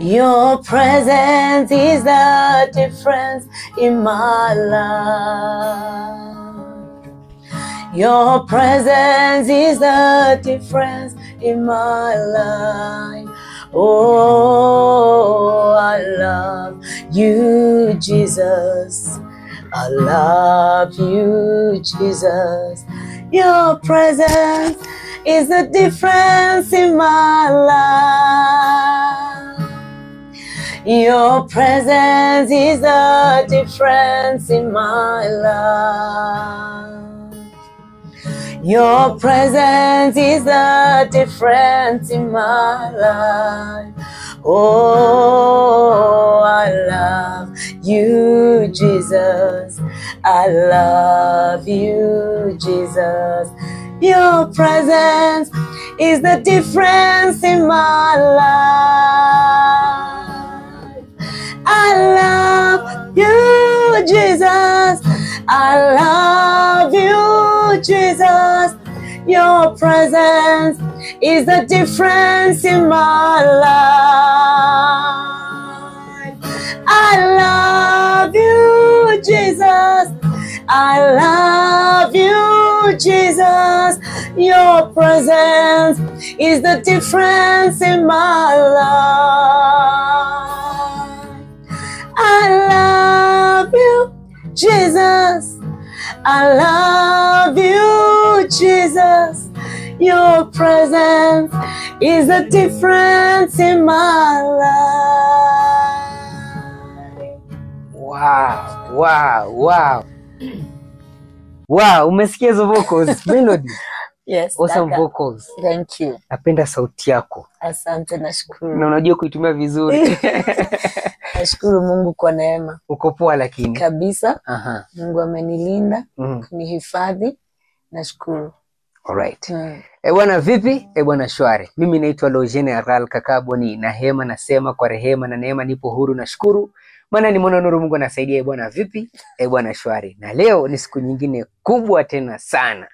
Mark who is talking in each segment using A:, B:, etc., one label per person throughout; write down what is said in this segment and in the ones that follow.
A: Your presence is the difference in my life. Your presence is the difference in my life. Oh, I love you, Jesus. I love you, Jesus. Your presence is the difference in my life. Your presence is the difference in my life. Your presence is the difference in my life. Oh, I love you, Jesus. I love you, Jesus. Your presence is the difference in my life. I love you, Jesus. I love you, Jesus. Your presence is the difference in my life. I love you, Jesus. I love you, Jesus. Your presence is the difference in my life. I love you, Jesus. I love you, Jesus. Your presence is the difference in my life.
B: Wow. Wow, umesikia hizo vocals, Melody?
A: Yes,
B: Awesome
A: kaka.
B: Vocals.
A: Thank you.
B: Napenda sauti yako.
A: Asante, nashukuru.
B: Na unajua kuitumia vizuri.
A: Nashukuru Mungu kwa neema.
B: Uko poa lakini?
A: Kabisa.
B: Aha.
A: Mungu amenilinda, kunihifadhi. Nashukuru.
B: Alright. Eh, bwana vipi? Eh, bwana shwari. Mimi naitwa Le General Kakaboni na hema nasema kwa rehema na neema nipo huru nashukuru. Maana nimeona nuru Mungu anasaidia. Eh, bwana vipi? Eh, bwana shwari. Na leo ni siku nyingine kubwa tena sana.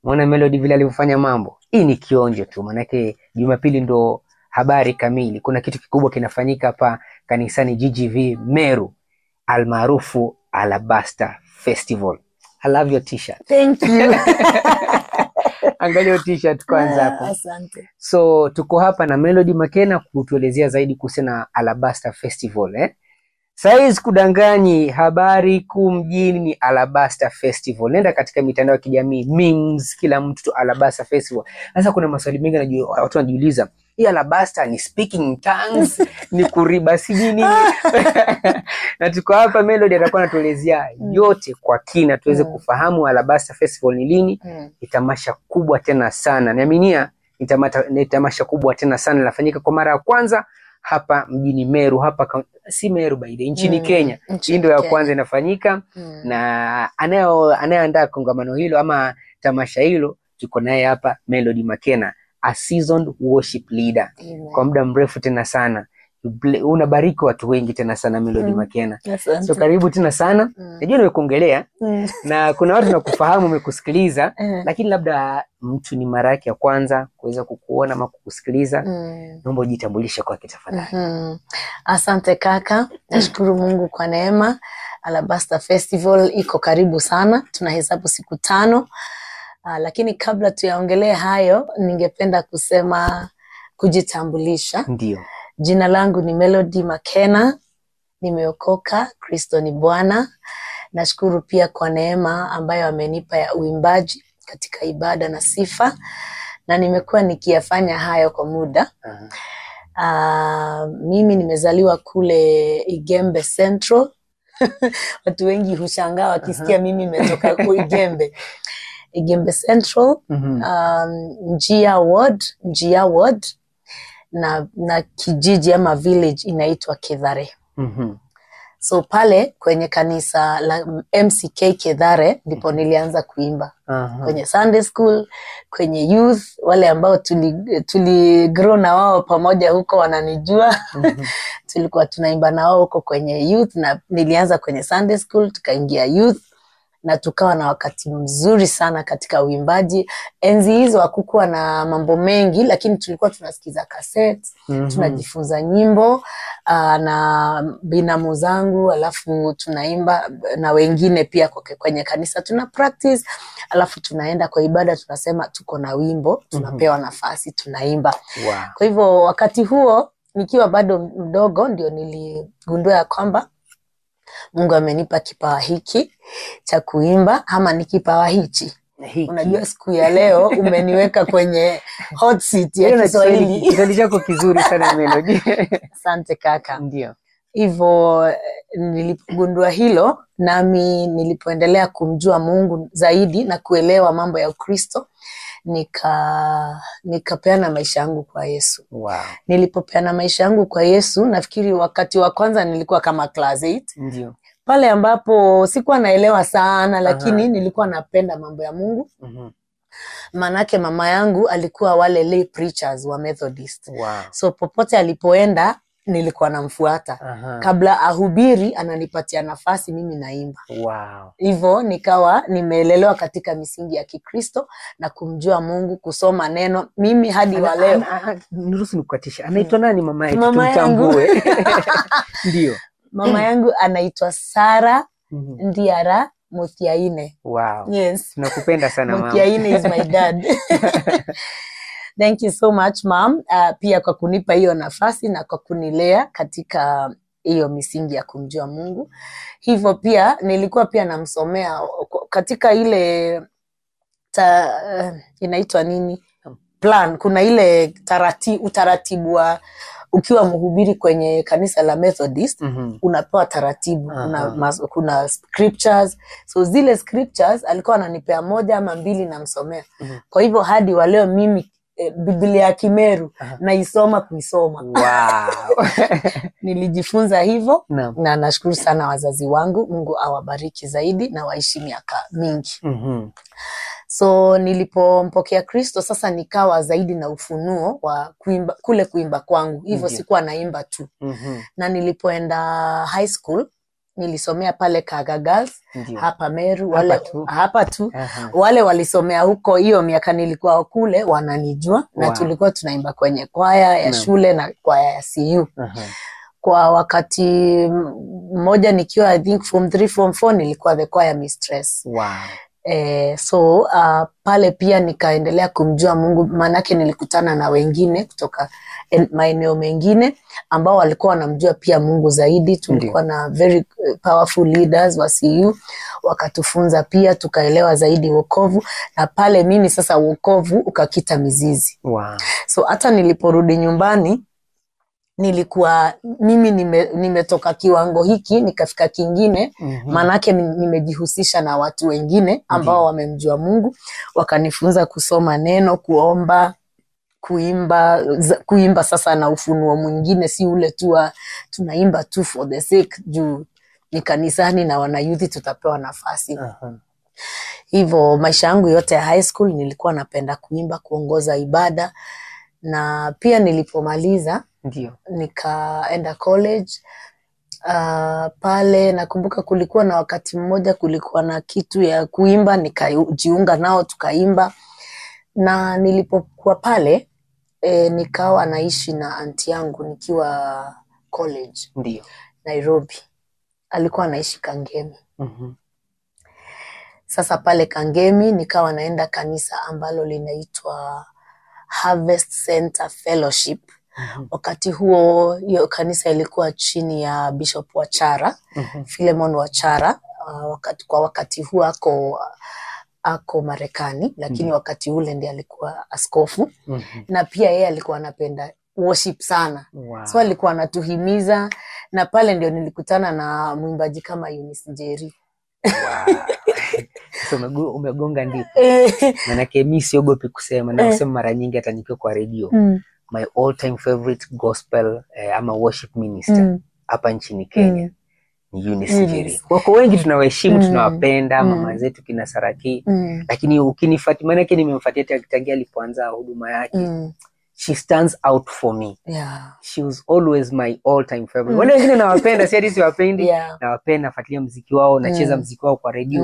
B: Muona Melody vile alivyofanya mambo. Hii ni kionjo tu, manake Jumapili ndo habari kamili. Kuna kitu kikubwa kinafanyika hapa kanisani GGV Meru, almaarufu Alabaster Festival. I love your t-shirt.
A: Thank you.
B: Angalia hiyo t-shirt kwanza hapo.
A: Asante.
B: So tuko hapa na Melody Makena kutuelezea zaidi kuhusiana na Alabaster Festival, eh? Saizi kudanganyi, habari kuu mjini ni Alabaster Festival. Nenda katika mitandao ya kijamii, memes, kila mtu tu Alabaster Festival. Sasa kuna maswali mengi watu wanajiuliza, hii Alabaster ni speaking in tongues, ni kuriba sijui nini? Na tuko hapa, Melody atakuwa anatuelezea yote kwa kina tuweze kufahamu Alabaster Festival ni lini. Ni tamasha kubwa tena sana. Naaminia ni tamasha kubwa tena sana linafanyika kwa mara ya kwanza hapa mjini Meru, hapa si Meru by the nchini Kenya. Hii ndio ya kwanza inafanyika na anayeandaa kongamano hilo ama tamasha hilo tuko naye hapa Melody Makena, a seasoned worship leader.
A: Amen.
B: Kwa muda mrefu tena sana. Unabariki watu wengi tena sana Melody Makena.
A: Asante.
B: So karibu tena sana. Najua nimekuongelea na kuna watu nakufahamu wamekusikiliza, lakini labda mtu ni mara yake ya kwanza kuweza kukuona ama kukusikiliza. Naomba ujitambulishe kwake tafadhali.
A: Asante kaka. Nashukuru Mungu kwa neema. Alabaster Festival iko karibu sana. Tunahesabu siku 5. Lakini kabla tuyaongelee hayo, ningependa kusema kujitambulisha.
B: Ndio.
A: Jina langu ni Melody Makena, nimeokoka, Kristo ni Bwana. Nashukuru pia kwa neema ambayo amenipa ya uimbaji katika ibada na sifa, na nimekuwa nikiyafanya hayo kwa muda. Mimi nimezaliwa kule Igembe Central. Watu wengi hushangaa wakisikia mimi nimetoka kule Igembe. Igembe Central, Njia Ward na kijiji ama village inaitwa Kethare. So pale kwenye kanisa la MCK Kethare ndipo nilianza kuimba. Kwenye Sunday school, kwenye youth, wale ambao tuli grow na wao pamoja huko wananijua. Tulikuwa tunaimba na wao huko kwenye youth, na nilianza kwenye Sunday school, tukaingia youth, Na tukawa na wakati mzuri sana katika uimbaji. Enzi hizo hakukuwa na mambo mengi, lakini tulikuwa tunasikiza cassette, tunajifunza nyimbo na binamu zangu, alafu tunaimba na wengine pia kwenye kanisa tuna practice, alafu tunaenda kwa ibada, tunasema tuko na wimbo, tunapewa nafasi, tunaimba.
B: Wow.
A: Kwa hivyo wakati huo nikiwa bado mdogo ndio niligundua ya kwamba Mungu amenipa kipawa hiki cha kuimba, ama ni kipawa hichi. Unajua siku ya leo umeniweka kwenye hot seat ya Kiswahili.
B: Kiswahili chako kizuri sana Melody.
A: Asante kaka.
B: Ndio.
A: Hivyo nilipogundua hilo, nami nilipoendelea kumjua Mungu zaidi na kuelewa mambo ya Ukristo, nikapeana maisha yangu kwa Yesu.
B: Wow.
A: Nilipopeana maisha yangu kwa Yesu, nafikiri wakati wa kwanza nilikuwa kama class 8.
B: Ndio.
A: Pale ambapo sikuwa naelewa sana, lakini nilikuwa napenda mambo ya Mungu. Manake mama yangu alikuwa wale lay preachers wa Methodist.
B: Wow.
A: So popote alipoenda nilikuwa namfuata. Kabla ahubiri ananipatia nafasi, mimi naimba.
B: Wow.
A: Hivyo nikawa nimeelelewa katika misingi ya Kikristo na kumjua Mungu, kusoma neno. Mimi hadi wa leo.
B: Niruhusu nikukatisha. Anaitwa nani mama yetu?
A: Mama yangu.
B: Tumtambue. Ndio.
A: Mama yangu anaitwa Sara Ndiara Muthiaine.
B: Wow.
A: Yes.
B: Tunakupenda sana mama.
A: Muthiaine is my dad. Thank you so much mom, pia kwa kunipa hiyo nafasi na kwa kunilea katika hiyo misingi ya kumjua Mungu. Hivyo pia nilikuwa pia namsomea katika ile inaitwa nini? Plan. Kuna ile utaratibu wa ukiwa mhubiri kwenye kanisa la Methodist, unapewa taratibu. Kuna scriptures. So zile scriptures alikuwa ananipea moja ama mbili namsomea. Kwa hivyo hadi wa leo mimi Biblia ya Kimeru naisoma kuisoma.
B: Wow.
A: Nilijifunza hivyo na nashukuru sana wazazi wangu. Mungu awabariki zaidi na waishi miaka mingi. So nilipompokea Kristo sasa nikawa zaidi na ufunuo wa kuimba, kule kuimba kwangu. Hivyo sikuwa naimba tu. Na nilipoenda high school nilisomea pale Kaga Girls, hapa Meru, wale hapa tu. Wale walisomea huko hiyo miaka nilikuwa kule wananijua. Na tulikuwa tunaimba kwenye kwaya ya shule na kwaya ya CU. Kwa wakati mmoja nikiwa I think form 3 form 4 nilikuwa the choir mistress.
B: Wow.
A: So pale pia nikaendelea kumjua Mungu, manake nilikutana na wengine kutoka maeneo mengine ambao walikuwa wanamjua pia Mungu zaidi. Tulikuwa na very powerful leaders wa CU, wakatufunza pia, tukaelewa zaidi wokovu, na pale mimi sasa wokovu ukakita mizizi.
B: Wow.
A: So hata niliporudi nyumbani nilikuwa mimi nimetoka kiwango hiki nikafika kingine. Manake nimejihusisha na watu wengine ambao wamemjua Mungu, wakanifunza kusoma neno, kuomba, kuimba sasa na ufunuo mwingine, si ule tu tunaimba tu for the sake juu ni kanisani na wanayuthi tutapewa nafasi. Hivyo maisha yangu yote ya high school nilikuwa napenda kuimba, kuongoza ibada, na pia nilipomaliza nikaenda college. Pale nakumbuka kulikuwa na wakati mmoja kulikuwa na kitu ya kuimba, nikajiunga nao tukaimba. Na nilipokuwa pale nikawa naishi na aunti yangu nikiwa college. Nairobi. Alikuwa anaishi Kangemi. Sasa pale Kangemi nikawa naenda kanisa ambalo linaitwa Harvest Center Fellowship. Wakati huo hiyo kanisa ilikuwa chini ya Bishop Wachara, Philemon Wachara. Kwa wakati huo ako Marekani, lakini wakati ule ndiye alikuwa askofu. Na pia yeye alikuwa anapenda worship sana.
B: Wow.
A: So alikuwa anatuhimiza, na pale ndio nilikutana na mwimbaji kama Eunice Njeri.
B: Wow. So umegonga ndipo. Manake mimi siogopi kusema, na kusema mara nyingi hata nikiwa kwa radio. My all time favorite gospel ama worship minister hapa nchini Kenya ni Eunice Njeri. Wako wengi tunawaheshimu, tunawapenda, mama zetu kina Saraki. Lakini ukinifuatia, maana yake nimemfuatia tangia alipoanza huduma yake. She stands out for me.
A: Yeah.
B: She was always my all time favorite. Wale wengine nawapenda, si hadi siwapendi. Nawapenda, nafuatilia muziki wao, nacheza muziki wao kwa redio.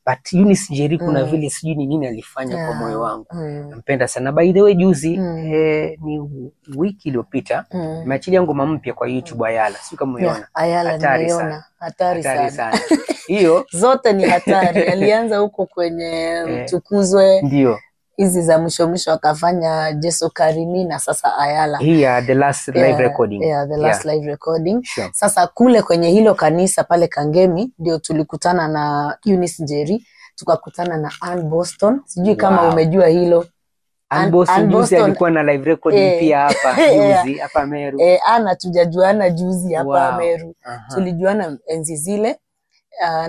B: But Eunice Njeri kuna vile sijui ni nini alifanya kwa moyo wangu. Nampenda sana. By the way, juzi ni wiki iliyopita nimeachilia ngoma mpya kwa YouTube, Ayala. Sijui kama umeiona.
A: Yeah, Ayala
B: Hatari
A: nimeiona.
B: sana.
A: Hatari
B: Hatari
A: sana.
B: sana. Hiyo
A: Zote ni hatari. Alianza huko kwenye Tukuzwe,
B: ndio.
A: hizi za mwisho mwisho akafanya Jesu Karimi na sasa Ayala.
B: Hii ya the last live recording.
A: Yeah, the last live recording.
B: Sure.
A: Sasa kule kwenye hilo kanisa pale Kangemi ndio tulikutana na Eunice Njeri, tukakutana na Ann Boston. Sijui kama umejua hilo.
B: Ann Boston
A: Ann
B: juzi
A: Boston,
B: alikuwa na live recording pia hapa juzi hapa Meru.
A: Ann hatujajuana juzi hapa Meru. Tulijuana enzi zile.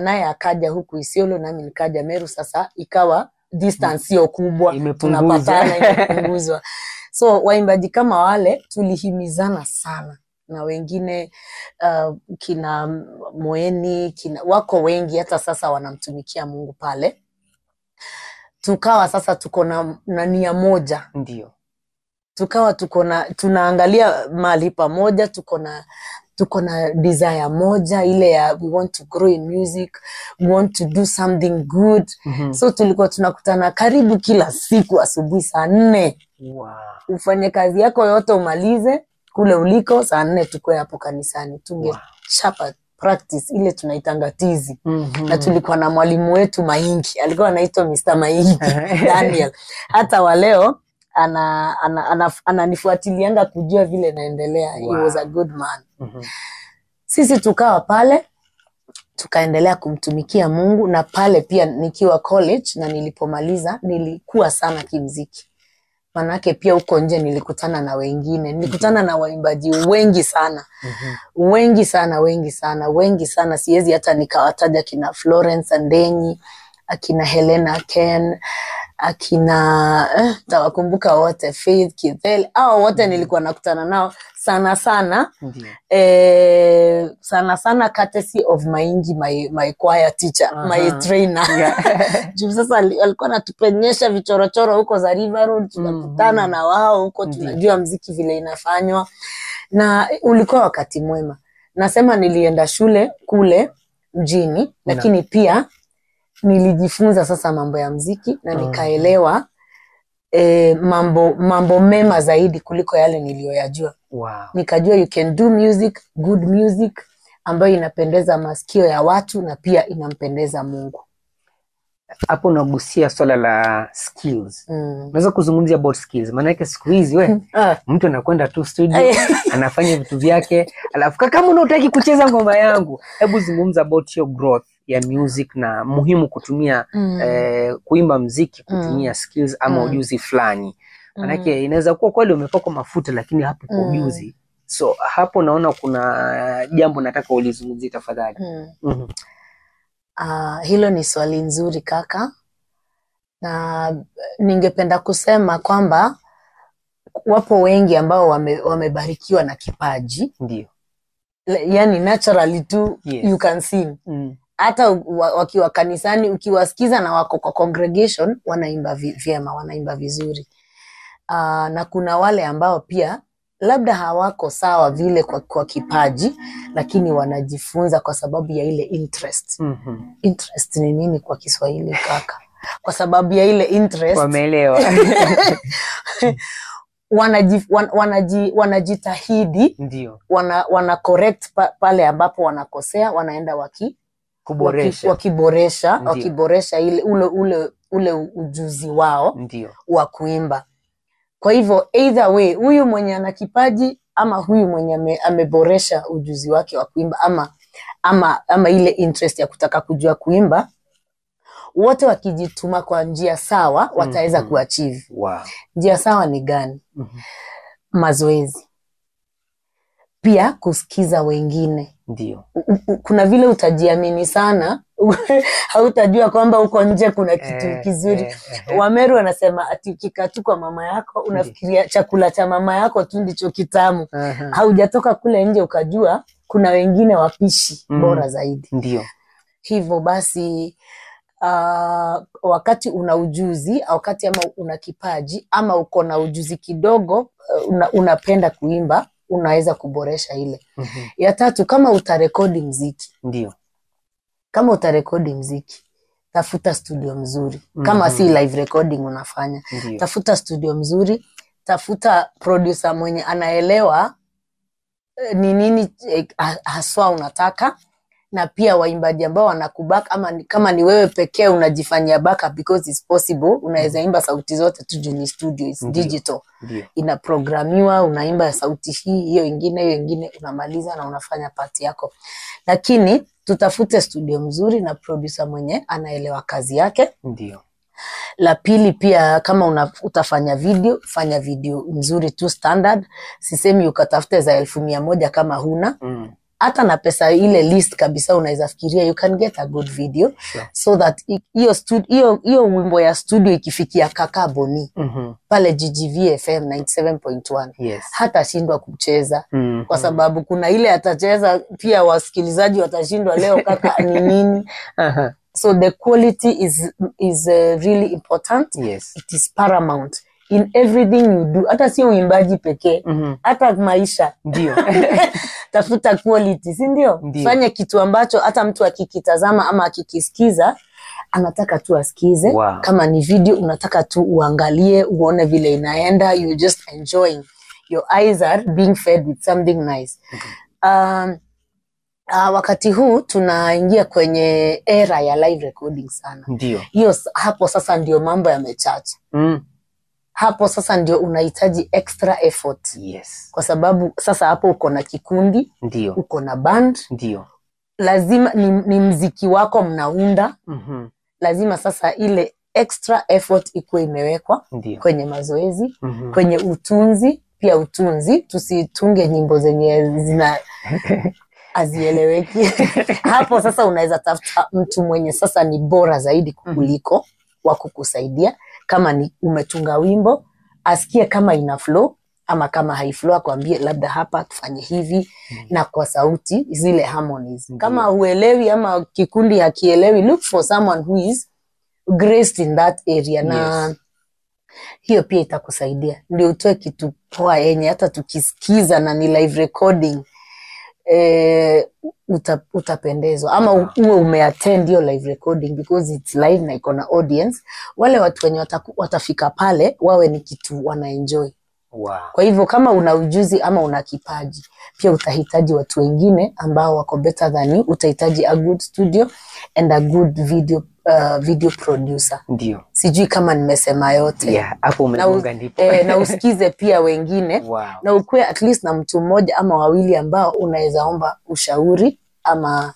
A: Naye akaja huku Isiolo nami nikaja Meru. Sasa ikawa distance sio kubwa,
B: Imepunguzwa.
A: tunapatana, imepunguzwa. So waimbaji kama wale tulihimizana sana na wengine, kina Moeni, kina wako wengi hata sasa wanamtumikia Mungu pale. Tukawa sasa tuko na nia moja. Tukawa tuko na tunaangalia mahali pamoja, tuko na desire moja ile ya we want to grow in music, we want to do something good. So tulikuwa tunakutana karibu kila siku asubuhi saa 4. Ufanye kazi yako yote umalize kule uliko, saa 4 tukue hapo kanisani, tungechapa practice ile tunaitanga tizi. Na tulikuwa na mwalimu wetu Maingi, alikuwa anaitwa Mr. Maingi Daniel. Hata wa leo ananifuatilianga kujua vile naendelea. He was a good man. Sisi tukawa pale tukaendelea kumtumikia Mungu, na pale pia nikiwa college na nilipomaliza nilikuwa sana kimziki, manake pia huko nje nilikutana na wengine, nilikutana na waimbaji wengi sana, wengi sana, wengi sana, wengi sana, siwezi hata nikawataja, kina Florence Andenyi, akina Helena Ken, akina tawakumbuka wote, Faith Kithel, hao wote nilikuwa nakutana nao sana sana. Sana sana courtesy of Maingi, my choir teacher, my trainer. Juu sasa alikuwa anatupenyesha vichorochoro huko za River Road, tunakutana na wao huko, tunajua mziki vile inafanywa, na ulikuwa wakati mwema. Nasema nilienda shule kule mjini, lakini pia nilijifunza sasa mambo ya mziki na nikaelewa mambo mema zaidi kuliko yale niliyoyajua. Nikajua you can do music, good music ambayo inapendeza masikio ya watu na pia inampendeza Mungu.
B: Hapo unagusia swala la skills. Unaweza kuzungumzia about skills, maanake siku hizi we mtu anakwenda tu studio anafanya vitu vyake, alafu kama unataka kucheza ngoma yangu, hebu zungumza about your growth ya music na muhimu kutumia kuimba mziki kutumia skills ama ujuzi fulani, maanake inaweza kuwa kweli umepakwa mafuta lakini hapo kwa ujuzi. So hapo naona kuna jambo nataka ulizungumzie tafadhali.
A: Hilo ni swali nzuri kaka, na ningependa kusema kwamba wapo wengi ambao wamebarikiwa na kipaji, yani naturally tu you can sing. Hata wakiwa kanisani ukiwasikiza na wako kwa congregation wanaimba vyema, wanaimba vizuri. Na kuna wale ambao pia labda hawako sawa vile kwa kipaji, lakini wanajifunza kwa sababu ya ile interest. Interest ni nini kwa Kiswahili kaka? Kwa sababu ya ile interest
B: Wameelewa.
A: Wanajitahidi wana correct pale ambapo wanakosea, wanaenda
B: Kuboresha.
A: Wakiboresha wakiboresha ile ule ujuzi wao wa kuimba. Kwa hivyo either way, huyu mwenye ana kipaji ama huyu mwenye ameboresha ujuzi wake wa kuimba ama ile interest ya kutaka kujua kuimba, wote wakijituma kwa njia sawa wataweza kuachieve. Njia sawa ni gani? Mazoezi, pia kusikiza wengine. Kuna vile utajiamini sana, hautajua kwamba huko nje kuna kitu kizuri. Wameru wanasema ati ukikaa tu kwa mama yako unafikiria chakula cha mama yako tu ndicho kitamu. Haujatoka kule nje ukajua kuna wengine wapishi bora zaidi. Hivyo basi Wakati una ujuzi, wakati ama una kipaji ama uko na ujuzi kidogo, unapenda kuimba, unaweza kuboresha ile. Ya tatu, kama utarekodi mziki.
B: Ndio.
A: Kama utarekodi mziki, tafuta studio mzuri. Kama si live recording unafanya,
B: Ndio.
A: tafuta studio mzuri, tafuta producer mwenye anaelewa ni nini haswa unataka, na pia waimbaji ambao wanakuback, ama kama ni wewe pekee unajifanyia backup, because it's possible, unaweza imba sauti zote tu juu ni studio, it's digital.
B: Ndio.
A: Inaprogramiwa, unaimba sauti hii, hiyo ingine, hiyo ingine, unamaliza na unafanya part yako. Lakini tutafute studio mzuri na producer mwenye anaelewa kazi yake.
B: Ndio.
A: La pili pia, kama utafanya video, fanya video nzuri tu standard. Sisemi ukatafute za 100,000 kama huna. Hata na pesa ile list kabisa unaweza fikiria you can get a good video.
B: Sure.
A: So that hiyo wimbo ya studio ikifikia Kaka Boni pale GGV FM 97.1,
B: Yes.
A: hatashindwa kucheza. Kwa sababu kuna ile atacheza pia wasikilizaji watashindwa leo kaka ni nini. So the quality is really important.
B: Yes.
A: It is paramount in everything you do. Hata sio uimbaji pekee, hata maisha.
B: Ndio.
A: Tafuta quality, si ndio?
B: Ndio.
A: Fanya kitu ambacho hata mtu akikitazama ama akikisikiza anataka tu asikize.
B: Wow.
A: Kama ni video unataka tu uangalie, uone vile inaenda, you just enjoying. Your eyes are being fed with something nice. Wakati huu tunaingia kwenye era ya live recording sana.
B: Ndio.
A: Hiyo hapo sasa ndio mambo yamechacha. Hapo sasa ndio unahitaji extra effort.
B: Yes.
A: Kwa sababu sasa hapo uko na kikundi,
B: Ndio.
A: uko na band.
B: Ndio.
A: Lazima ni mziki wako mnaunda. Lazima sasa ile extra effort ikuwe imewekwa.
B: Ndio.
A: Kwenye mazoezi, kwenye utunzi, pia utunzi, tusitunge nyimbo zenye zina hazieleweki. Hapo sasa unaweza tafuta mtu mwenye sasa ni bora zaidi kukuliko wa kukusaidia. Kama ni umetunga wimbo, asikie kama ina flow ama kama haiflow, akwambie labda hapa tufanye hivi, na kwa sauti zile harmonies. Kama huelewi ama kikundi hakielewi, look for someone who is graced in that area, na
B: Yes.
A: hiyo pia itakusaidia ndio utoe kitu poa yenye hata tukisikiza na ni live recording, utapendezwa ama uwe umeattend hiyo live recording, because it's live na iko na audience. Wale watu wenye watafika pale wawe ni kitu wanaenjoy.
B: Wow.
A: Kwa hivyo kama una ujuzi ama una kipaji, pia utahitaji watu wengine ambao wako better than you. Utahitaji a good studio and a good video producer.
B: Ndio.
A: Sijui kama nimesema yote.
B: Yeah, hapo umegonga ndipo.
A: Na usikize pia wengine.
B: Wow.
A: Na ukue at least na mtu mmoja ama wawili ambao unaweza omba ushauri ama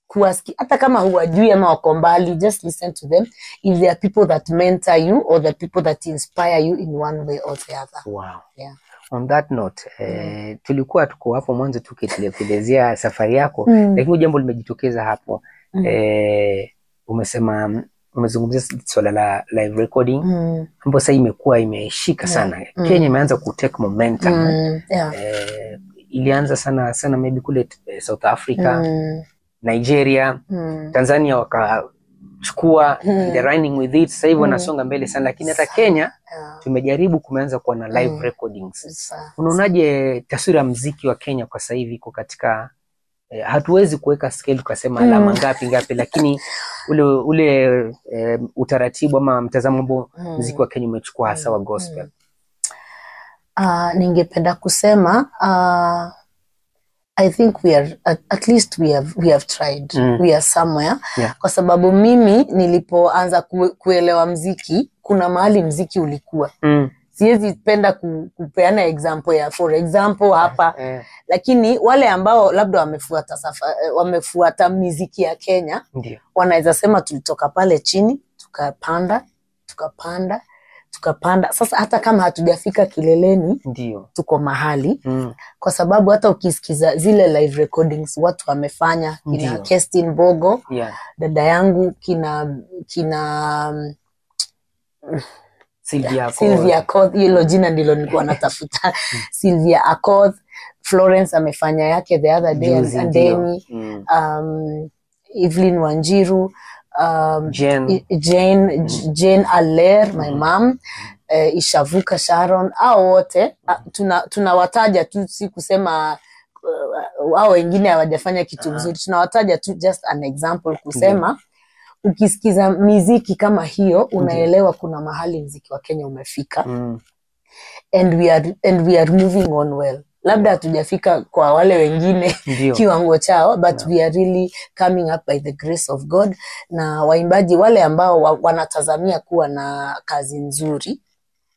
A: kuwasiki, hata kama huwajui ama wako mbali, just listen to them if there are people that mentor you or the people that inspire you in one way or the other.
B: Wow.
A: Yeah.
B: On that note, tulikuwa tuko hapo mwanzo tukikuelezea safari yako, lakini jambo limejitokeza hapo. Umesema, umezungumzia swala la live recording, ambapo sasa imekuwa imeshika sana. Kenya imeanza ku take momentum. Ilianza sana sana maybe kule South Africa, Nigeria, Tanzania wakachukua, they're running with it. Sasa hivi wanasonga mbele sana, lakini hata Kenya tumejaribu, kumeanza kuwa na live recordings. Unaonaje taswira ya muziki wa Kenya kwa sasa hivi iko katika, hatuwezi kuweka scale tukasema alama ngapi ngapi, lakini ule utaratibu ama mtazamo ambao muziki wa Kenya umechukua hasa wa gospel?
A: Ningependa kusema, I think we are at least we have tried. We are somewhere. Kwa sababu mimi nilipoanza kuelewa mziki, kuna mahali mziki ulikuwa. Siwezi penda kupeana example ya for example hapa. Lakini wale ambao labda wamefuata miziki ya Kenya, wanaweza sema tulitoka pale chini, tukapanda, tukapanda, tukapanda. Sasa hata kama hatujafika kileleni, tuko mahali. Kwa sababu hata ukisikiza zile live recordings watu wamefanya, kina Kerstin Bogo, dada yangu, kina
B: Sylvia Akoth.
A: Sylvia Akoth, hilo jina ndilo nilikuwa natafuta. Sylvia Akoth, Florence amefanya yake the other day,
B: Juzi,
A: Andeni,
B: ndio.
A: Evelyn Wanjiru,
B: Jane.
A: Jane, Jane Aller, my mom, Ishavuka Sharon, hao wote tunawataja tu, si kusema hao wengine hawajafanya kitu mzuri. Tunawataja tu just an example kusema ukisikiza miziki kama hiyo unaelewa kuna mahali mziki wa Kenya umefika. And we are moving on well. Labda hatujafika kwa wale wengine kiwango chao, but we are really coming up by the grace of God. Na waimbaji wale ambao wanatazamia kuwa na kazi nzuri,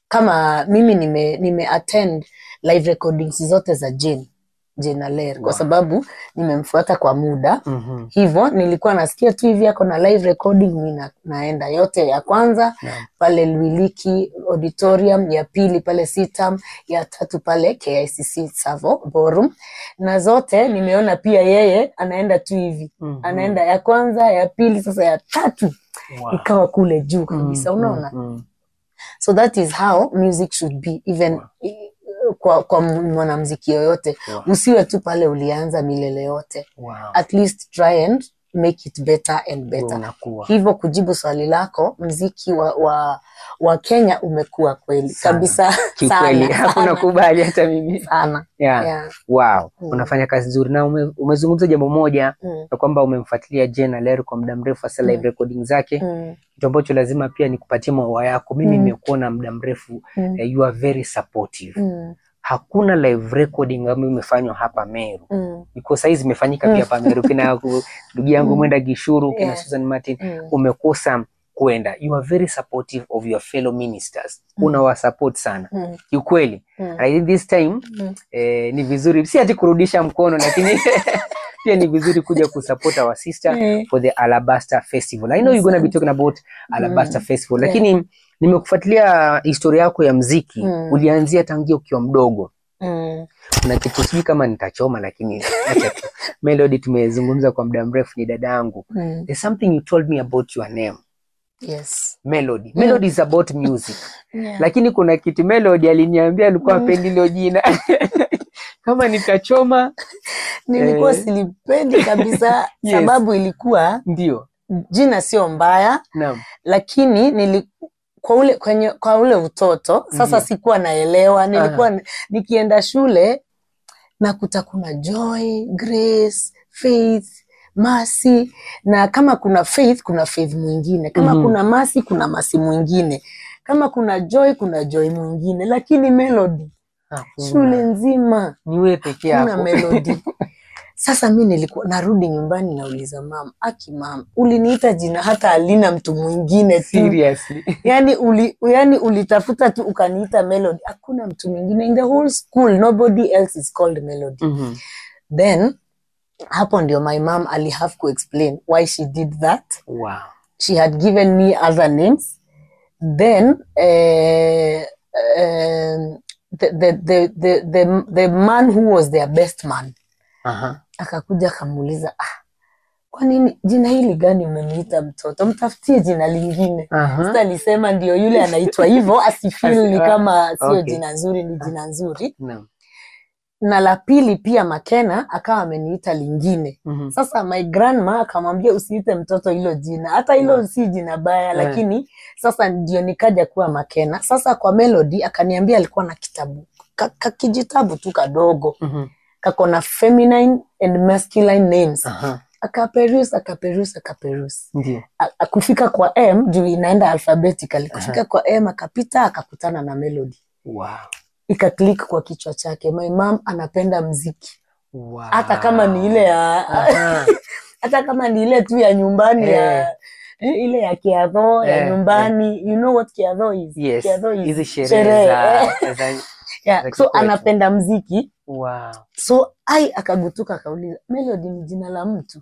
A: kama mimi nime attend live recordings zote za Jane Aller, kwa sababu nimemfuata kwa muda. Hivyo nilikuwa nasikia tu hivi yako na live recording, mimi naenda yote. Ya kwanza pale Lwiliki Auditorium, ya pili pale Sitam, ya tatu pale KICC Savo Ballroom, na zote nimeona pia yeye anaenda tu hivi. Anaenda ya kwanza, ya pili, sasa ya tatu ikawa kule juu kabisa, unaona? So that is how music should be, even kwa mwanamuziki yoyote. Usiwe tu pale ulianza milele yote. At least try and make it better and better. Hivyo kujibu swali lako, muziki wa Kenya umekuwa kweli kabisa.
B: Kiukweli hakuna kubali hata mimi.
A: Sana.
B: Yeah. Wow. Unafanya kazi nzuri na umezungumza jambo moja ya kwamba umemfuatilia Jane Aller kwa muda mrefu, hasa live recording zake. Kitu ambacho lazima pia nikupatie maua yako. Mimi nimekuona muda mrefu, you are very supportive. Hakuna live recording ambayo imefanywa hapa Meru. Because saizi imefanyika pia hapa Meru, kina ndugu yangu Mwenda Gishuru, kina Susan Martin, umekosa kuenda. You are very supportive of your fellow ministers. Unawasupport sana. Kiukweli. I think this time ni vizuri, si ati kurudisha mkono, lakini pia ni vizuri kuja kusupport our sister for the Alabaster Festival. I know you're going to be talking about Alabaster Festival, lakini nimekufuatilia historia yako ya mziki. Ulianzia tangia ukiwa mdogo. Kuna kitu sijui kama nitachoma, lakini acha tu. Melody tumezungumza kwa muda mrefu, ni dadangu. There's something you told me about your name.
A: Yes.
B: Melody. Melody is about music. Lakini kuna kitu Melody aliniambia alikuwa hapendi hilo jina. Kama nitachoma,
A: nilikuwa silipendi kabisa. Sababu ilikuwa
B: ndio
A: jina sio mbaya.
B: Naam.
A: Lakini kwa ule utoto sasa sikuwa naelewa. Nilikuwa nikienda shule nakuta kuna Joy, Grace, Faith, Mercy, na kama kuna Faith kuna Faith mwingine, kama kuna Mercy kuna Mercy mwingine, kama kuna Joy kuna Joy mwingine, lakini Melody shule nzima
B: ni wewe peke yako
A: kuna Melody. Sasa mimi nilikuwa narudi nyumbani nauliza mama, aki mama, uliniita jina hata alina mtu mwingine tu.
B: Seriously.
A: Yani ulitafuta tu ukaniita Melody. Hakuna mtu mwingine in the whole school, nobody else is called Melody. Then hapo ndio my mom ali have to explain why she did that.
B: Wow.
A: She had given me other names. Then the man who was their best man akakuja akamuuliza, kwa nini jina hili gani umemwita mtoto? Mtafutie jina lingine. Sasa alisema ndio yule anaitwa hivyo, asifeel ni kama sio jina nzuri, ni jina nzuri. Na la pili pia Makena akawa ameniita lingine. Sasa my grandma akamwambia usiite mtoto hilo jina. Hata hilo si jina baya, lakini sasa ndio nikaja kuwa Makena. Sasa kwa Melody akaniambia alikuwa na kitabu, kijitabu tu kadogo. Kako na feminine and masculine names. Akaperuse.
B: Ndiyo.
A: Kufika kwa M, juu inaenda alphabetically. Kufika kwa M akapita akakutana na Melody.
B: Wow.
A: Ikaklik kwa kichwa chake. My mom anapenda mziki.
B: Wow.
A: Hata kama ni ile ya hata kama ni ile tu ya nyumbani ya ile ya kiadho ya nyumbani. You know what kiadho is?
B: Yes.
A: Kiadho is
B: hizi sherehe za
A: yeah. So anapenda mziki.
B: Wow.
A: So akagutuka akauliza, Melody ni jina la mtu.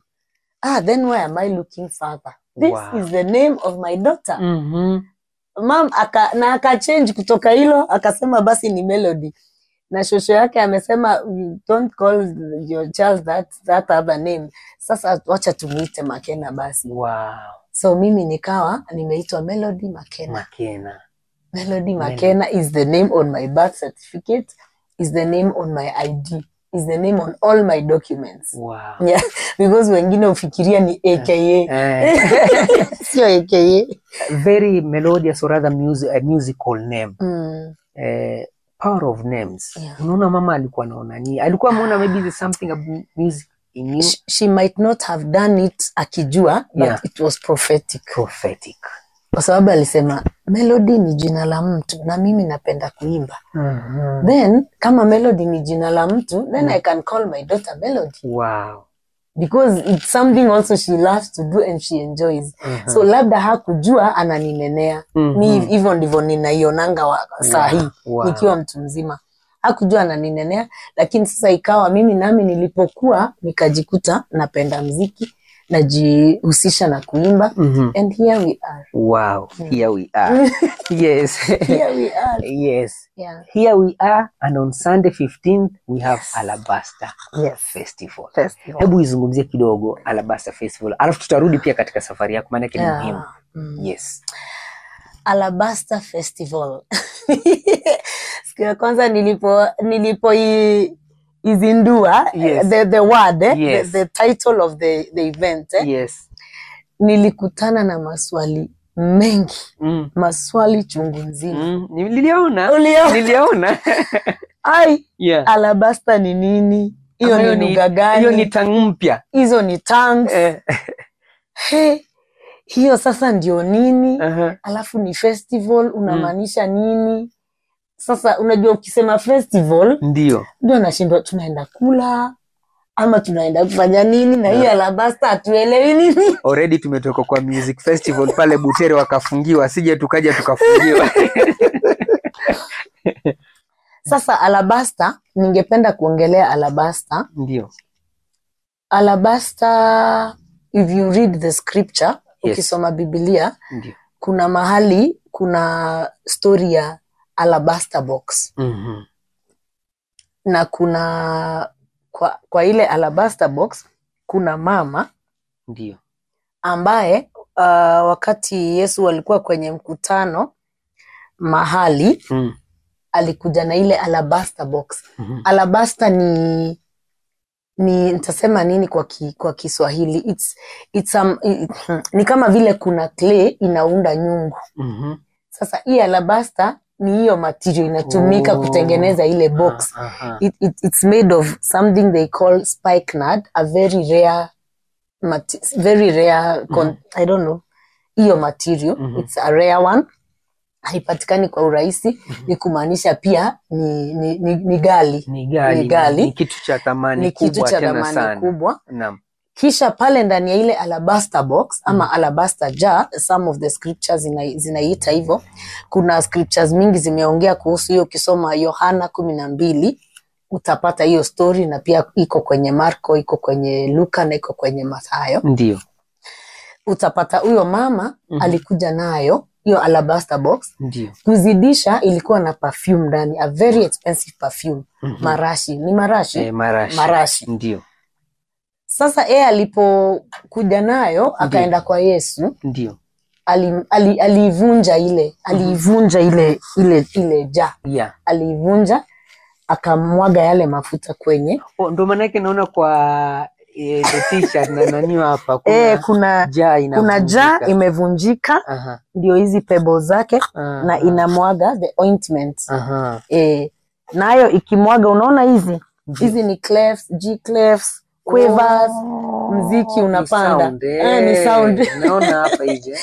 A: Then why am I looking further? This is the name of my daughter. Mom aka change kutoka hilo akasema basi ni Melody. Na shosho yake amesema don't call your child that other name. Sasa wacha tumuite Makena basi.
B: Wow.
A: So mimi nikawa nimeitwa Melody Makena.
B: Makena.
A: Melody Makena is the name on my birth certificate, is the name on my ID, is the name on all my documents.
B: Wow.
A: Yeah, because wengine ufikiria ni AKA. Sio AKA.
B: Very melodious or rather a musical name. Power of names.
A: Yeah.
B: Unaona mama alikuwa anaona nini? Alikuwa ameona maybe there's something about music in you.
A: She might not have done it akijua, but it was prophetic.
B: Prophetic.
A: Kwa sababu alisema Melody ni jina la mtu na mimi napenda kuimba. Then kama Melody ni jina la mtu, then I can call my daughter Melody.
B: Wow.
A: Because it's something also she loves to do and she enjoys. So labda hakujua ananinenea. Ni hivyo ndivyo ninaionanga saa hii nikiwa mtu mzima. Hakujua ananinenea, lakini sasa ikawa mimi nami nilipokuwa nikajikuta napenda muziki, najihusisha na kuimba. And here we are.
B: Wow, here we are. Yes.
A: Here we are.
B: Yes.
A: Yeah.
B: Here we are, and on Sunday 15th we have Alabaster Festival.
A: Festival.
B: Hebu izungumzie kidogo Alabaster Festival. Alafu tutarudi pia katika safari yako maana ni muhimu. Yes.
A: Alabaster Festival. Siku ya kwanza nilipo izindua, the word, the title of the event, nilikutana na maswali mengi, maswali chungu nzima.
B: Niliona. Niliona.
A: Ai, Alabaster ni nini? Hiyo ni lugha gani?
B: Hiyo ni tongue mpya.
A: Hizo ni tongues. Hiyo sasa ndio nini? Alafu ni festival unamaanisha nini? Sasa unajua ukisema festival
B: ndio
A: nashindwa tunaenda kula ama tunaenda kufanya nini na hiyo Alabaster hatuelewi nini.
B: Already tumetoka kwa music festival pale Butere wakafungiwa, sije tukaja tukafungiwa.
A: Sasa Alabaster, ningependa kuongelea Alabaster.
B: Ndio.
A: Alabaster, if you read the scripture, ukisoma Biblia,
B: ndio,
A: kuna mahali kuna story ya alabaster box. Na kuna kwa ile alabaster box kuna mama,
B: ndio,
A: ambaye wakati Yesu alikuwa kwenye mkutano mahali, alikuja na ile alabaster box. Alabaster ni nitasema nini kwa Kiswahili? Ni kama vile kuna clay inaunda nyungu. Sasa hii alabaster ni hiyo material inatumika kutengeneza ile box. It's made of something they call spikenard, a very rare I don't know hiyo material. It's a rare one, haipatikani kwa urahisi. Ni kumaanisha pia ni ghali.
B: Ni ghali. Ni kitu cha thamani kubwa, tena sana.
A: Kubwa. Naam. Kisha pale ndani ya ile alabaster box ama alabaster jar, some of the scriptures zinaita hivyo. Kuna scriptures mingi zimeongea kuhusu hiyo. Ukisoma Yohana 12 utapata hiyo story, na pia iko kwenye Marko, iko kwenye Luka na iko kwenye Mathayo.
B: Ndio.
A: Utapata huyo mama alikuja nayo hiyo alabaster box.
B: Ndio.
A: Kuzidisha ilikuwa na perfume ndani, a very expensive perfume. Marashi, ni marashi?
B: Marashi.
A: Marashi.
B: Ndio.
A: Sasa yeye alipokuja nayo akaenda kwa Yesu.
B: Ndio.
A: Aliivunja ile, aliivunja ile jar.
B: Yeah.
A: Aliivunja akamwaga yale mafuta kwenye.
B: Ndio maana yake naona kwa the t-shirt na nani hapa
A: kuna kuna jar imevunjika. Ndio hizi pebbles zake na inamwaga the ointment. Nayo ikimwaga, unaona hizi? Hizi ni clefs, G clefs, quavers, mziki unapanda.
B: Ni sound. Naona hapa hivi.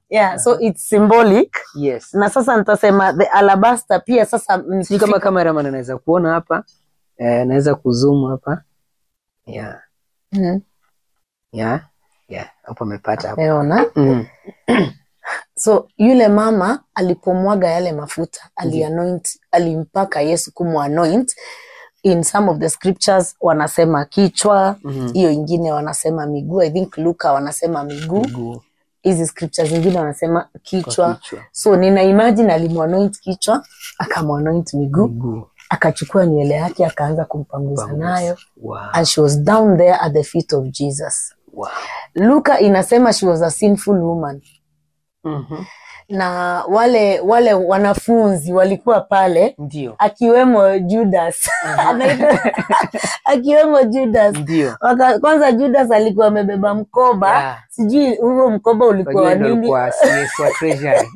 A: Yeah, so it's symbolic.
B: Yes.
A: Na sasa nitasema the alabaster pia sasa
B: sijui kama cameraman anaweza kuona hapa. Naweza kuzoom hapa. Yeah. Yeah. Yeah, hapo amepata hapo.
A: Umeona? So yule mama alipomwaga yale mafuta, alianoint, alimpaka Yesu kumuanoint. In some of the scriptures wanasema kichwa, hiyo ingine wanasema miguu. I think Luka wanasema miguu. Hizi scriptures zingine wanasema kichwa. So nina imagine alimuanoint kichwa, akamuanoint miguu, akachukua nywele yake akaanza kumpanguza nayo.
B: Wow.
A: And she was down there at the feet of Jesus.
B: Wow.
A: Luka inasema she was a sinful woman. Na wale wanafunzi walikuwa pale,
B: Ndio.
A: akiwemo Judas. Akiwemo Judas.
B: Ndio.
A: Kwanza Judas alikuwa amebeba mkoba. Sijui huo mkoba ulikuwa wa
B: Wajua ndio
A: nini.
B: alikuwa CS wa Treasury.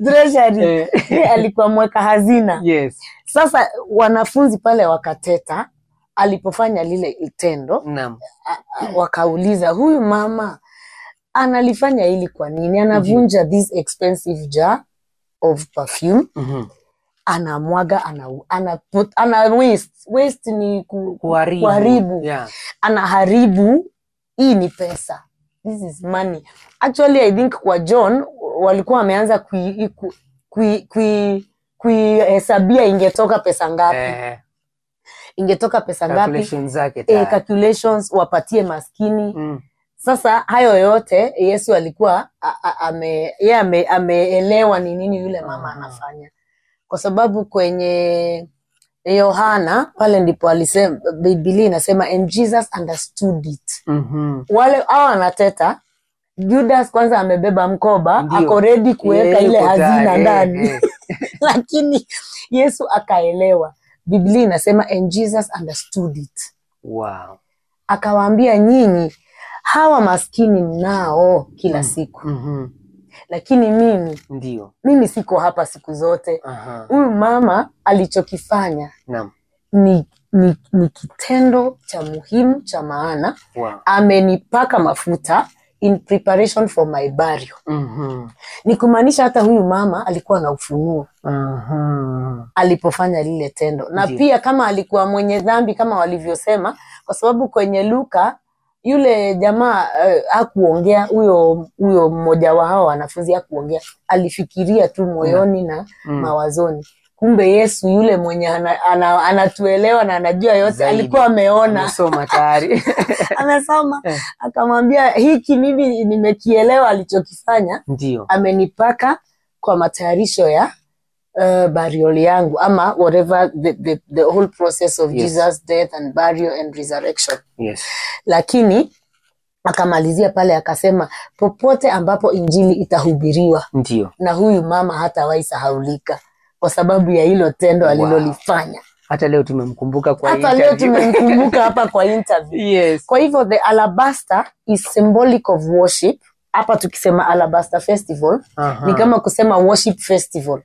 A: Treasury. Yeye alikuwa mweka hazina. Sasa wanafunzi pale wakateta alipofanya lile tendo. Wakauliza, huyu mama analifanya hili kwa nini? Anavunja this expensive jar of perfume, anamwaga, ana waste. Waste ni
B: Kuharibu.
A: Kuharibu. Anaharibu. Hii ni pesa, this is money. Actually, I think kwa John walikuwa wameanza kuihesabia ingetoka pesa ngapi, ingetoka pesa ngapi.
B: Calculations zake tayari.
A: Calculations, wapatie maskini. Sasa hayo yote Yesu alikuwa ameelewa ni nini yule mama anafanya, kwa sababu kwenye Yohana pale ndipo alisema, Biblia inasema, "And Jesus understood it." Wale hao wanateta, Judas kwanza amebeba mkoba, ako ready kuweka ile
B: Yuko
A: hazina
B: tayari,
A: ndani, lakini Yesu akaelewa. Biblia inasema, "And Jesus understood it." Akawaambia, nyinyi hawa maskini mnao kila siku, lakini mimi, mimi siko hapa siku zote. Huyu mama alichokifanya ni kitendo cha muhimu, cha maana. Amenipaka mafuta in preparation for my burial. Ni kumaanisha hata huyu mama alikuwa na ufunuo alipofanya lile tendo, na pia kama alikuwa mwenye dhambi kama walivyosema, kwa sababu kwenye Luka yule jamaa hakuongea, huyo mmoja wa hao wanafunzi hakuongea, alifikiria tu moyoni na mawazoni. Kumbe Yesu yule mwenye anatuelewa na anajua yote
B: Zaidi.
A: alikuwa ameona.
B: Amesoma tayari.
A: Amesoma. Akamwambia, hiki mimi nimekielewa alichokifanya, amenipaka kwa matayarisho ya burial yangu, ama whatever the whole process of Jesus death and burial and resurrection. Lakini akamalizia pale akasema, popote ambapo injili itahubiriwa, na huyu mama hatawahi sahaulika kwa sababu ya hilo tendo alilolifanya.
B: Hata leo tumemkumbuka kwa
A: Hata leo
B: interview.
A: Tumemkumbuka hapa kwa interview. Kwa hivyo the alabaster is symbolic of worship. Hapa tukisema Alabaster Festival, ni kama kusema worship festival.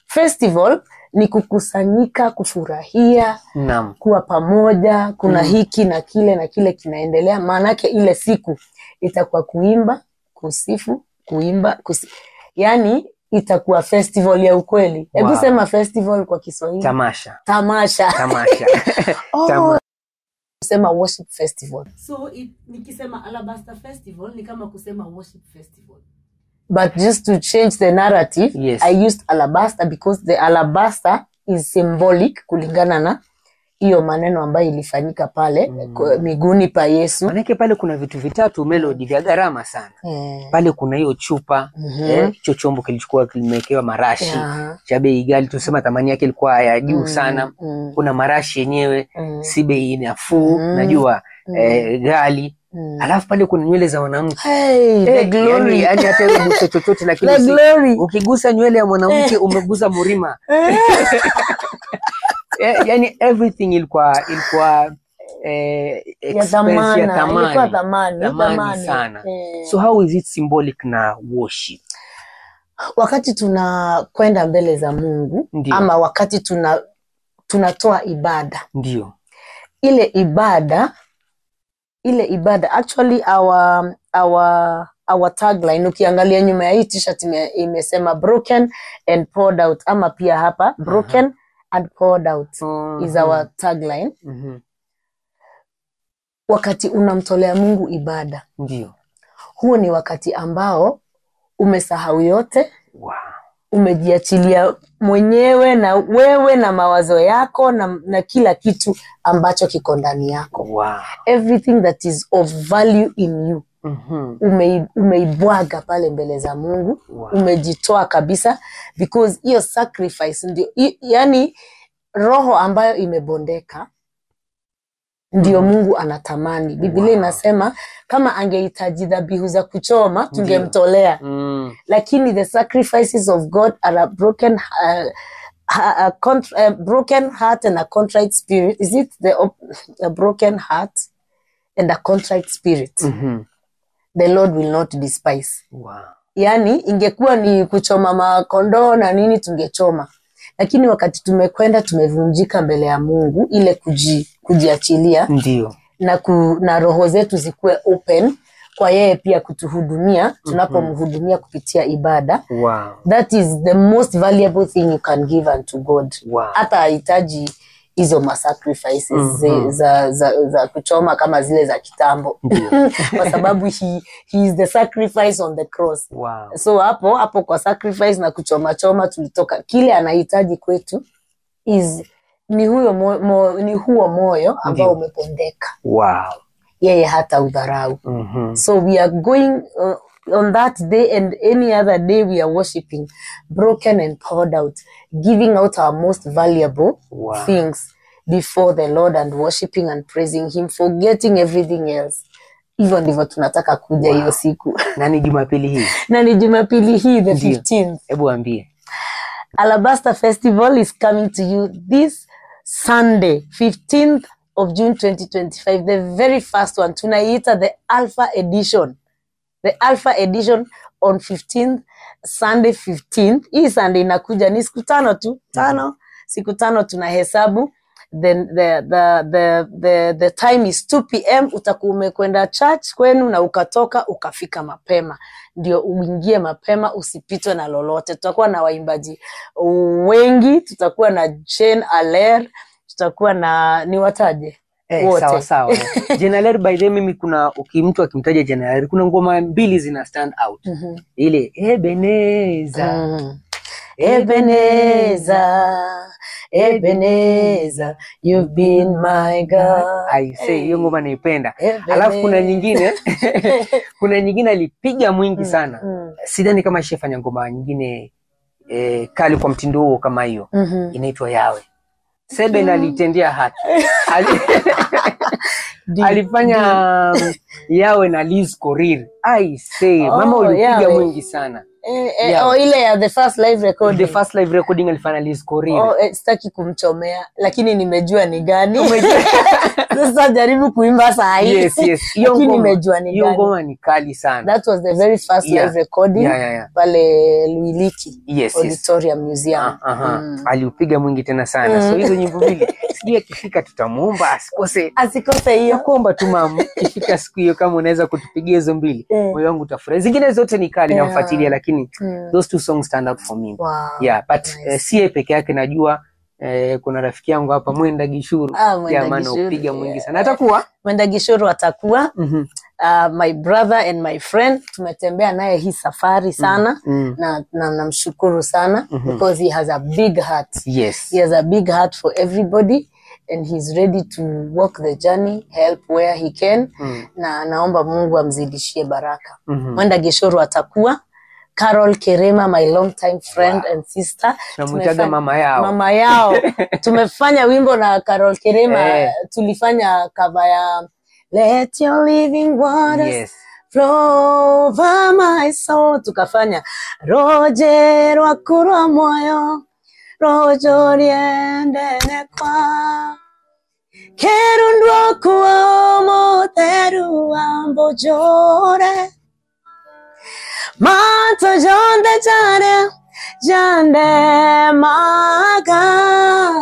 A: Festival ni kukusanyika, kufurahia, kuwa pamoja, kuna hiki na kile na kile kinaendelea. Maanake ile siku itakuwa kuimba, kusifu, kuimba, yaani itakuwa festival ya ukweli. Hebu sema festival kwa Kiswahili.
B: Tamasha.
A: Tamasha.
B: Tamasha.
A: Oh, kusema worship festival. So nikisema Alabaster Festival ni kama kusema worship festival. But just to change the narrative, I used alabaster because the alabaster is symbolic kulingana na hiyo maneno ambayo ilifanyika pale miguuni pa Yesu.
B: Manake pale kuna vitu vitatu, Melody, vya gharama sana. Pale kuna hiyo chupa, hicho chombo kilichokuwa kimewekewa marashi cha bei ghali, tusema thamani yake ilikuwa ya juu sana. Kuna marashi yenyewe, si bei nafuu, najua ghali. Alafu pale kuna nywele za mwanamke.
A: Hey, the glory.
B: Yani hata wewe uguse chochote, lakini
A: The glory.
B: Ukigusa nywele ya mwanamke umegusa mlima. Yani everything ilikuwa
A: Ya
B: expense,
A: thamana,
B: ya thamani.
A: Ilikuwa thamani,
B: Thamani
A: thamani.
B: sana. So how is it symbolic na worship?
A: Wakati tunakwenda mbele za Mungu, ama wakati tunatoa ibada, ile ibada, actually our tagline, ukiangalia nyuma ya hii t-shirt imesema "broken and poured out", ama pia hapa "broken and poured out" is our tagline. Wakati unamtolea Mungu ibada, huo ni wakati ambao umesahau yote, umejiachilia mwenyewe na wewe na mawazo yako na kila kitu ambacho kiko ndani yako. Everything that is of value in you, umeibwaga pale mbele za Mungu. Umejitoa kabisa because hiyo sacrifice ndio yani roho ambayo imebondeka Ndio Mungu anatamani. Biblia inasema kama angehitaji dhabihu za kuchoma tungemtolea. Lakini the sacrifices of God are a broken a broken heart and a contrite spirit. Is it a broken heart and a contrite spirit? The Lord will not despise.
B: Wow.
A: Yani ingekuwa ni kuchoma makondoo na nini tungechoma, lakini wakati tumekwenda tumevunjika mbele ya Mungu, ile kujiachilia na roho zetu zikuwe open kwa yeye pia kutuhudumia tunapomhudumia kupitia ibada.
B: Wow.
A: That is the most valuable thing you can give unto God.
B: Wow.
A: Hata hahitaji hizo masacrifices za kuchoma kama zile za kitambo kwa sababu he is the sacrifice on the cross.
B: Wow.
A: So hapo kwa sacrifice na kuchoma choma tulitoka. Kile anahitaji kwetu is ni huyo ni huo moyo ambao umepondeka.
B: Wow.
A: Yeye hata udharau. So we are going on that day and any other day we are worshiping broken and poured out, giving out our most valuable things before the Lord and worshiping and praising him, forgetting everything else. Hivyo ndivyo tunataka kuja hiyo siku.
B: Na ni Jumapili hii.
A: Na ni Jumapili hii the 15th.
B: Hebu ambie.
A: Alabaster Festival is coming to you this Sunday, 15th of June 2025, the very first one. Tunaiita the Alpha Edition. The Alpha Edition on 15th, Sunday 15th. Hii Sunday inakuja ni siku tano tu. Siku tano tunahesabu. Then the time is 2 p.m. Utakuwa umekwenda church kwenu na ukatoka ukafika mapema. Ndio uingie mapema usipitwe na lolote. Tutakuwa na waimbaji wengi, tutakuwa na Jane Aller, tutakuwa na niwataje?
B: Sawa sawa. Jane Aller, by the way, mimi kuna mtu akimtaja Jane Aller kuna ngoma mbili zina stand out. Ile Ebeneza.
A: Ebeneza, Ebeneza, you've been my God.
B: I say hiyo ngoma naipenda. Alafu kuna nyingine kuna nyingine alipiga mwingi sana. Sidhani kama ishafanya ngoma nyingine kali kwa mtindo huo kama hiyo. Inaitwa Yawe. Seben alitendea haki. Alifanya Yawe na Liz Korir. I say mama ulipiga mwingi sana.
A: Ile ya the first live recording.
B: The first live recording alifanya Liz Korir.
A: Sitaki kumchomea lakini nimejua ni gani. Sasa jaribu kuimba saa hii.
B: Yes, yes.
A: Lakini nimejua ni gani.
B: Hiyo ngoma ni kali sana.
A: That was the very first live recording pale Luiliki Auditorium Museum.
B: Aliupiga mwingi tena sana. So hizo nyimbo mbili sijui akifika tutamuomba asikose.
A: Asikose hiyo.
B: Nakuomba tu mama, ikifika siku hiyo kama unaweza kutupigia hizo mbili, moyo wangu utafurahi. Zingine zote ni kali namfuatilia, lakini those two songs stand out for me.
A: Wow.
B: Yeah, but si yeye peke yake najua. Kuna rafiki yangu hapa Mwenda Gishuru. Jamani upiga mwingi sana. Atakuwa
A: Mwenda Gishuru atakuwa. My brother and my friend, tumetembea naye hii safari sana. Na namshukuru sana because he has a big heart.
B: Yes.
A: He has a big heart for everybody and he's ready to walk the journey, help where he can. Na naomba Mungu amzidishie baraka. Mwenda Gishuru atakuwa. Carol Kerema, my long time friend and sister.
B: Tunamwitaga mama yao.
A: Mama yao. Tumefanya wimbo na Carol Kerema. Tulifanya cover ya Let Your Living Waters Flow Over My Soul. Tukafanya Roje rwakurwa moyo, rojo riendene kwa kerundwa kuwa moteru ambojore Mato jonde jare jande maga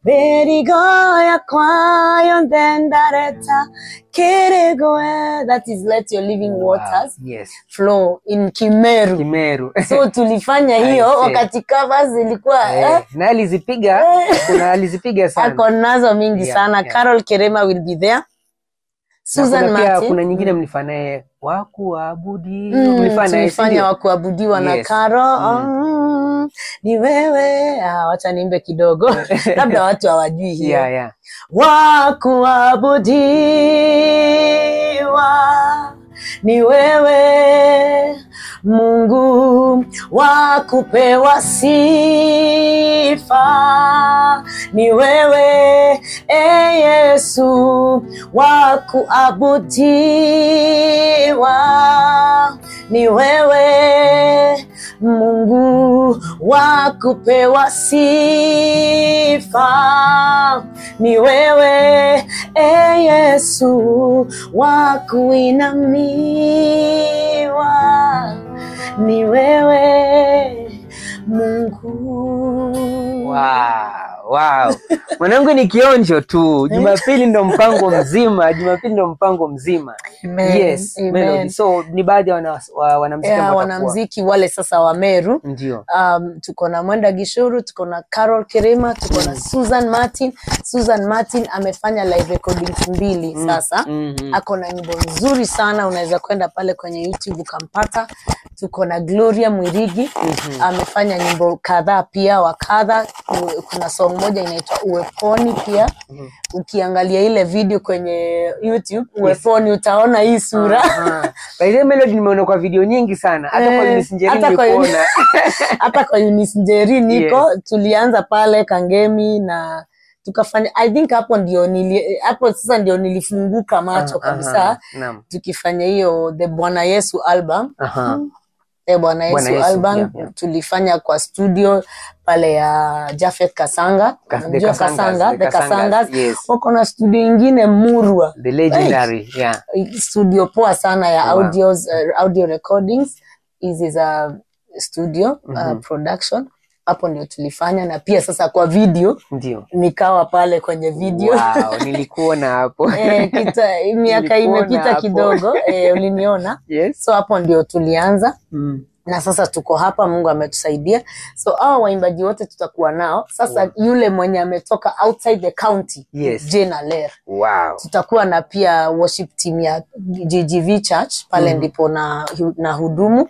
A: berigoya kwayo ndendareta keregoe. That is Let Your Living Waters Flow in Kimeru.
B: Kimeru.
A: So tulifanya hiyo wakati covers zilikuwa
B: na alizipiga, kuna alizipiga sana.
A: Ako nazo mingi sana. Carol Kerema will be there. Susan Martin.
B: Kuna nyingine mlifanya wakuabudiwa,
A: tulifanya wakuabudiwa na Carol. Ni wewe. Wacha niimbe kidogo. Labda watu hawajui hiyo. Wakuabudiwa ni wewe Mungu wa kupewa sifa, ni wewe e Yesu wa kuabudiwa, ni wewe Mungu wa kupewa sifa, ni wewe e Yesu wa kuinamiwa, ni wewe Mungu.
B: Wow. Mwanangu ni kionjo tu. Jumapili ndo mpango mzima. Jumapili ndo mpango mzima.
A: Amen.
B: Yes,
A: Amen.
B: Melody. So ni baadhi ya wanamuziki ambao
A: wanamuziki wale sasa wa Meru.
B: Ndio.
A: Tuko na Mwenda Gishuru, tuko na Carol Kirima, tuko na Susan Martin. Susan Martin amefanya live recordings 2 sasa. Ako na nyimbo nzuri sana, unaweza kwenda pale kwenye YouTube ukampata. Tuko na Gloria Mwirigi, amefanya nyimbo kadhaa pia wa kadha. Kuna song moja inaitwa Uweponi pia. Ukiangalia ile video kwenye YouTube, Uweponi, utaona hii sura.
B: By the way, Melody nimeona kwa video nyingi sana. Hata kwa Eunice Njeri nilikuona.
A: Hata kwa Eunice Njeri niko. Tulianza pale Kangemi na tukafanya, I think hapo ndio hapo sasa ndio nilifunguka macho kabisa. Tukifanya hiyo The Bwana Yesu album. Bwana Yesu album tulifanya kwa studio pale ya Jafet Kasanga. Unajua Kasanga, the Kasangas.
B: Yes.
A: Wako na studio ingine Murwa.
B: The legendary,
A: Studio poa sana ya audio recordings. Hizi za studio production. Hapo ndio tulifanya, na pia sasa kwa video
B: ndio
A: nikawa pale kwenye video.
B: Wow, nilikuona hapo.
A: Miaka imepita kidogo, uliniona.
B: Yes.
A: So hapo ndio tulianza. Na sasa tuko hapa, Mungu ametusaidia. So hao waimbaji wote tutakuwa nao. Sasa yule mwenye ametoka outside the county, Jane Aler.
B: Wow.
A: Tutakuwa na pia worship team ya GGV Church pale ndipo na hudumu.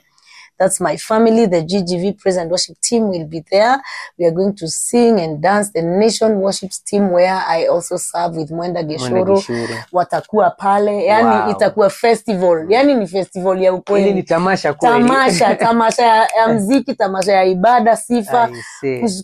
A: That's my family. The GGV Praise and Worship team will be there. We are going to sing and dance. The Nation Worship team, where I also serve with Mwenda Geshuru, watakuwa pale. Yani itakuwa festival. Yani ni festival ya ukweli.
B: Ni tamasha kweli.
A: Tamasha ya mziki, tamasha ya ibada, sifa,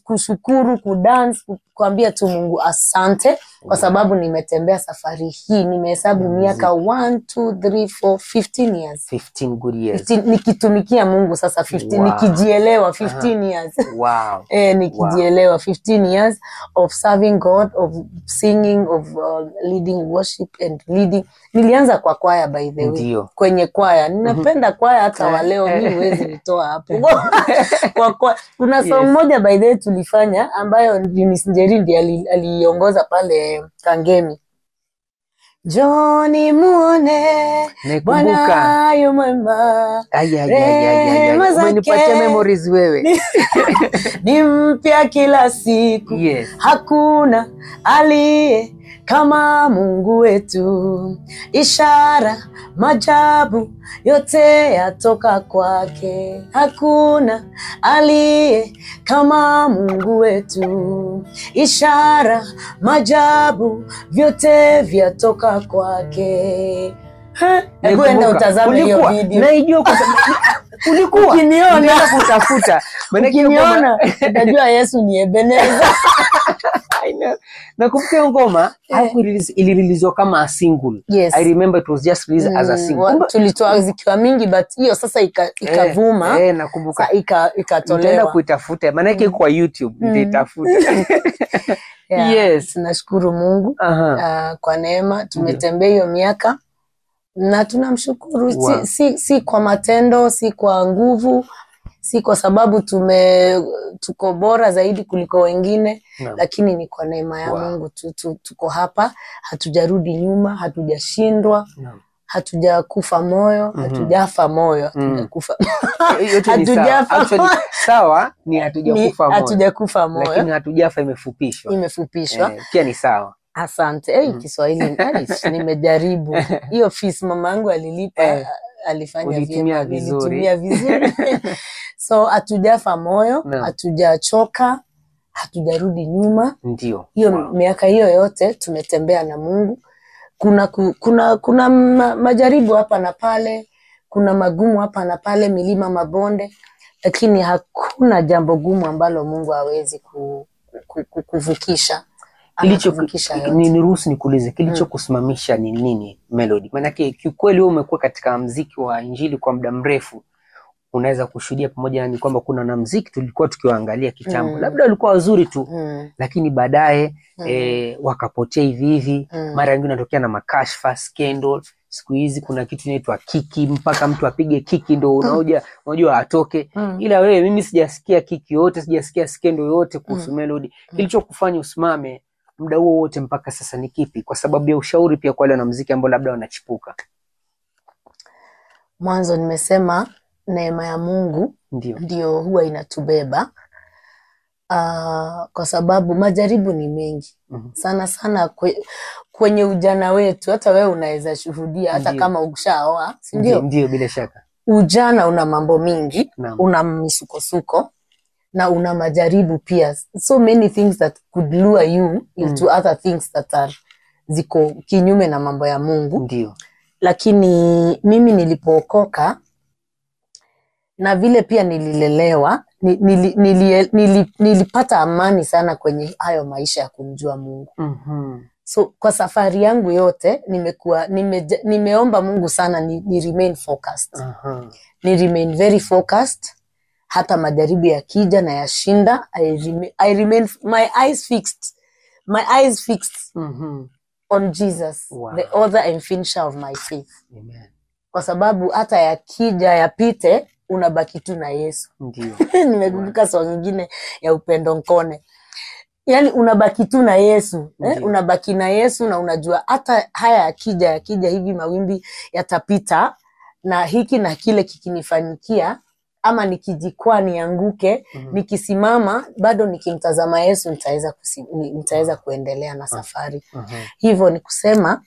A: kushukuru, kudance, kuambia tu Mungu asante kwa sababu nimetembea safari hii. Nimehesabu miaka 1 2 3 4 15 years.
B: 15 good years.
A: 15, nikitumikia Mungu sasa 15, nikijielewa 15 years.
B: Wow.
A: Nikijielewa 15 years of serving God, of singing, of leading worship and leading. Nilianza kwa kwaya, by the way.
B: Ndiyo.
A: Kwenye kwaya. Ninapenda kwaya hata wa leo, mimi huwezi nitoa hapo. Kwa kwaya. Kuna song moja by the way tulifanya ambayo Eunice Njeri ndiye aliongoza pale Kangemi. Johnny muone Bwana yu mwema.
B: Ay. Umenipatia memories wewe.
A: Ni mpya kila siku.
B: Yes.
A: Hakuna aliye kama Mungu wetu. Ishara, majabu yote yatoka kwake. Hakuna aliye kama Mungu wetu. Ishara, majabu vyote vyatoka kwake. Hebu enda utazame hiyo video.
B: Naijua kwa sababu ulikuwa
A: ukiniona
B: kutafuta. Maana
A: ukiniona utajua Yesu ni Ebeneza.
B: I know. Nakumbuka ngoma ilireleaswa kama a single.
A: Yes.
B: I remember it was just released as a single.
A: Tulitoa zikiwa mingi, but hiyo sasa ikavuma.
B: Nakumbuka.
A: Ikatolewa.
B: Nitaenda kuitafuta. Maana yake kwa YouTube nitaitafuta.
A: Yes, tunashukuru Mungu kwa neema tumetembea hiyo miaka na tunamshukuru.
B: Wow.
A: Si kwa matendo, si kwa nguvu, si kwa sababu tuko bora zaidi kuliko wengine, lakini ni kwa neema ya Mungu tuko hapa, hatujarudi nyuma, hatujashindwa, hatujakufa moyo, hatujafa moyo, hatujakufa.
B: Hatujafa. Sawa, ni hatujakufa moyo.
A: Hatujakufa moyo.
B: Lakini hatujafa imefupishwa.
A: Imefupishwa.
B: Pia ni sawa.
A: Asante. Kiswahili nimejaribu. Hiyo fees mamangu alilipa, alifanya vyema, nilitumia vizuri. So hatujafa moyo, hatujachoka, hatujarudi nyuma.
B: Ndio.
A: Hiyo miaka hiyo yote tumetembea na Mungu. Kuna majaribu hapa na pale, Kuna magumu hapa na pale, milima, mabonde, lakini hakuna jambo gumu ambalo Mungu hawezi kuvukisha. Anakuvukisha yote.
B: Niruhusu nikuulize, kilichokusimamisha ni nini, Melody? Maanake kiukweli wewe umekuwa katika mziki wa Injili kwa muda mrefu, unaweza kushuhudia pamoja nami kwamba kuna wanamziki tulikuwa tukiwaangalia kitambo, labda walikuwa wazuri tu, lakini baadaye wakapotea hivi hivi. Mara nyingine unatokea na makashfa, scandal. Siku hizi kuna kitu inaitwa kiki, mpaka mtu apige kiki ndo unajua atoke. Ila wewe, mimi sijasikia kiki yote, sijasikia skendo yoyote kuhusu Melody. Kilichokufanya usimame muda huo wote mpaka sasa ni kipi? Kwa sababu ya ushauri pia kwa wale wanamuziki ambao labda wanachipuka.
A: Mwanzo nimesema neema ya Mungu ndio huwa inatubeba. Kwa sababu majaribu ni mengi sana sana kwenye ujana wetu. Hata wewe unaweza shuhudia, hata kama ukishaoa, si ndio?
B: Ndio, bila shaka.
A: Ujana una mambo mingi, una misukosuko na una majaribu pia, so many things that could lure you into other things that are ziko kinyume na mambo ya Mungu. Lakini mimi nilipookoka na vile pia nililelewa, nilipata amani sana kwenye hayo maisha ya kumjua Mungu. So kwa safari yangu yote nimeomba Mungu sana ni remain focused. Ni remain very focused. Hata majaribu yakija na yashinda, I remain my eyes fixed. My eyes fixed on Jesus, the author and finisher of my faith.
B: Amen.
A: Kwa sababu hata yakija yapite, unabaki tu na Yesu. Nimekumbuka song nyingine ya Upendo Nkone. Yaani unabaki tu na Yesu, eh? Unabaki na Yesu na unajua hata haya yakija hivi mawimbi yatapita, na hiki na kile kikinifanyikia ama nikijikwaa nianguke, nikisimama bado nikimtazama Yesu nitaweza kuendelea na safari. Hivyo ni kusema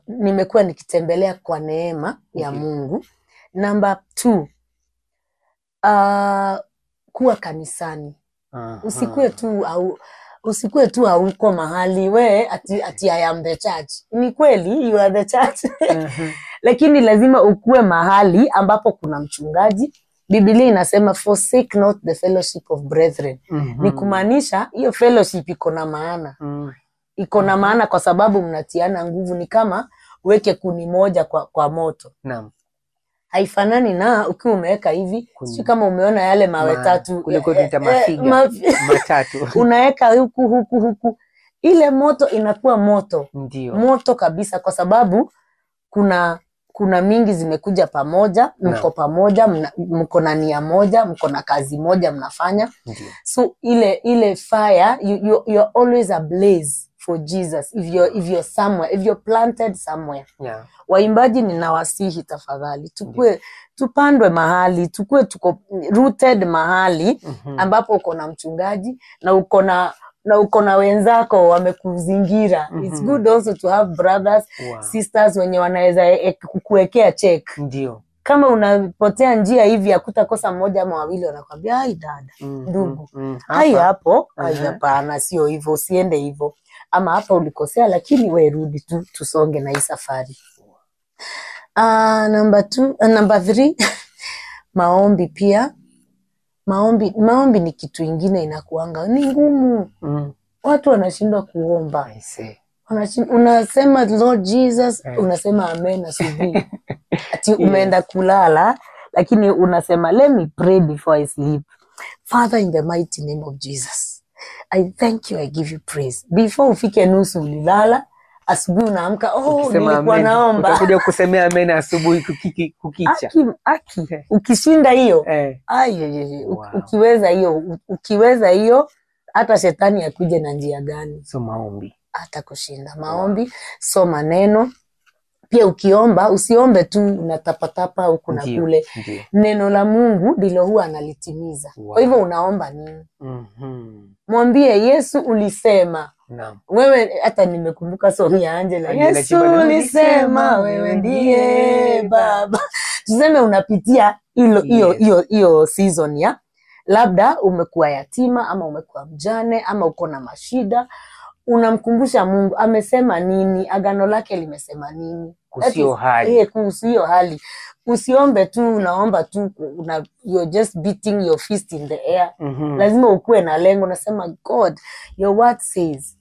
A: nimekuwa nikitembelea kwa neema ya Mungu. Number 2, kuwa kanisani. Usikue tu hauko mahali we ati I am the church. Ni kweli you are the church. Lakini lazima ukue mahali ambapo kuna mchungaji. Biblia inasema forsake not the fellowship of brethren. Ni kumaanisha hiyo fellowship iko na maana. Iko na maana kwa sababu mnatiana nguvu, ni kama weke kuni moja kwa moto. Haifanani na ukiwa umeweka hivi, sio kama umeona yale mawe tatu,
B: Kule kwetu tunaita mafiga. Matatu.
A: Unaweka huku huku huku, ile moto inakuwa moto. Moto kabisa, kwa sababu kuna mingi zimekuja pamoja, mko pamoja, mko na nia moja, mko na kazi moja mnafanya. So ile fire, you're always ablaze for Jesus if you're somewhere, if you're planted somewhere. Waimbaji ninawasihi tafadhali, tupandwe mahali, tukue tuko rooted mahali ambapo uko na mchungaji na uko na wenzako wamekuzingira. It's good also to have brothers, sisters wenye wanaweza kukuwekea check. Kama unapotea njia hivi hakutakosa mmoja ama wawili wanakuambia ai dada, ndugu. Hai hapo, ai hapana, sio hivyo, usiende hivyo. Ama hapa ulikosea lakini we rudi tu tusonge na hii safari. Number 2, number 3, maombi pia. Maombi ni kitu ingine inakuanga ni ngumu. Watu wanashindwa kuomba.
B: I see.
A: Unasema Lord Jesus, unasema amen asubuhi. Ati umeenda kulala lakini unasema let me pray before I sleep. Father, in the mighty name of Jesus, I thank you, I give you praise. Before ufike nusu ulilala, asubuhi unaamka, oh,
B: Ukisema
A: nilikuwa
B: amen,
A: naomba.
B: Utakuja kusemea amen asubuhi kukicha.
A: Aki, ukishinda hiyo, ai, ai, ai, ukiweza hiyo, ukiweza hiyo, hata shetani akuje na njia gani?
B: So maombi.
A: Hata kushinda. Maombi, so maneno. Pia ukiomba, usiombe tu unatapatapa huku na kule. Neno la Mungu ndilo huwa analitimiza. Kwa hivyo unaomba nini? Mwambie Yesu ulisema. Wewe hata nimekumbuka song ya Angela.
B: Angela
A: Yesu
B: Chibala.
A: ulisema wewe ndiye Baba. Tuseme unapitia hiyo season ya labda umekuwa yatima ama umekuwa mjane ama uko na mashida. Unamkumbusha Mungu amesema nini, agano lake limesema nini
B: Kuhusu hiyo hali.
A: Kuhusu hiyo hali. Usiombe tu, unaomba tu, you're just beating your fist in the air. Lazima ukuwe na lengo. Unasema, God, your word says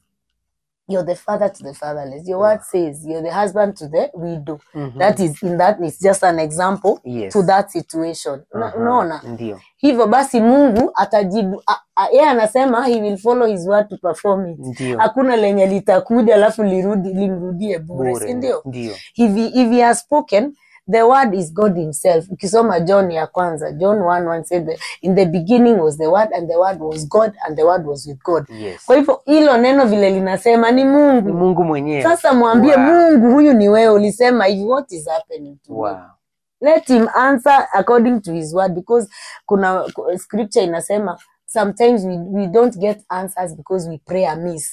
A: you're the father to the fatherless. Your word says you're the husband to the widow. That is, in that is just an example to that situation. Unaona?
B: Ndio.
A: Hivyo basi Mungu atajibu. Yeye anasema he will follow his word to perform it.
B: Ndio.
A: Hakuna lenye litakuja alafu lirudi limrudie bure,
B: Bure.
A: si ndio?
B: Ndio.
A: If he has spoken, the word is God himself. Ukisoma John ya kwanza, John 1:1 said in the beginning was the word, and the word was God, and the word was with God. Kwa hivyo hilo neno vile linasema ni Mungu.
B: Ni Mungu mwenyewe.
A: Sasa mwambie, Mungu, huyu ni wewe ulisema hivi, what is happening to me? Let him answer according to his word, because kuna scripture inasema sometimes we don't get answers because we pray amiss.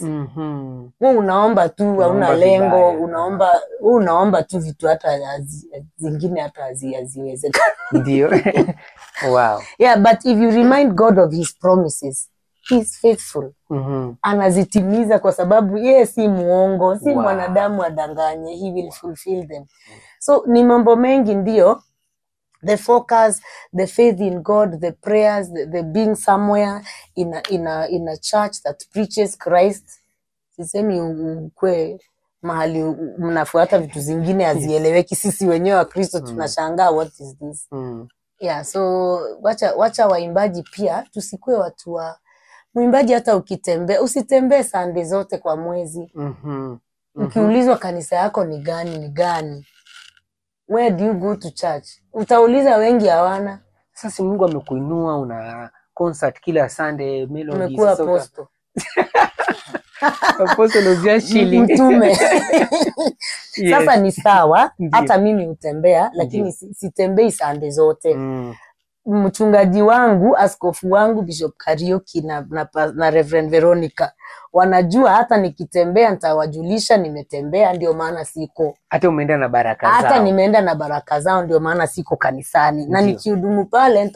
A: Wewe unaomba tu, hauna
B: Unaomba
A: lengo,
B: vibaya.
A: Wewe unaomba tu vitu hata zingine hata haziwezekani.
B: Ndio. Wow.
A: Yeah, but if you remind God of his promises, he is faithful. Anazitimiza kwa sababu yeye si muongo, si mwanadamu adanganye, he will fulfill them. So ni mambo mengi ndio, the focus, the faith in God, the prayers, the being somewhere in a church that preaches Christ. Sisemi ukwe mahali mnafuata vitu zingine hazieleweki. Sisi wenyewe wa Kristo tunashangaa, what is this? Yeah, so wacha waimbaji pia tusikue watu wa mwimbaji. Hata ukitembea, usitembee Sunday zote kwa mwezi. Ukiulizwa kanisa yako ni gani, ni gani, where do you go to church, utauliza, wengi hawana.
B: Sasa si Mungu amekuinua, una concert kila Sunday, Melody.
A: Umekuwa
B: Sasa
A: apostle.
B: Apostle Hosea Shilling.
A: Mtume. Sasa ni sawa. Hata mimi hutembea, lakini sitembei Sunday zote. Mchungaji wangu, askofu wangu, Bishop Kariuki na Reverend Veronica wanajua hata nikitembea nitawajulisha nimetembea, ndio maana siko.
B: Hata umeenda na baraka
A: Hata
B: zao.
A: nimeenda na baraka zao, ndio maana siko kanisani. Na nikihudumu pale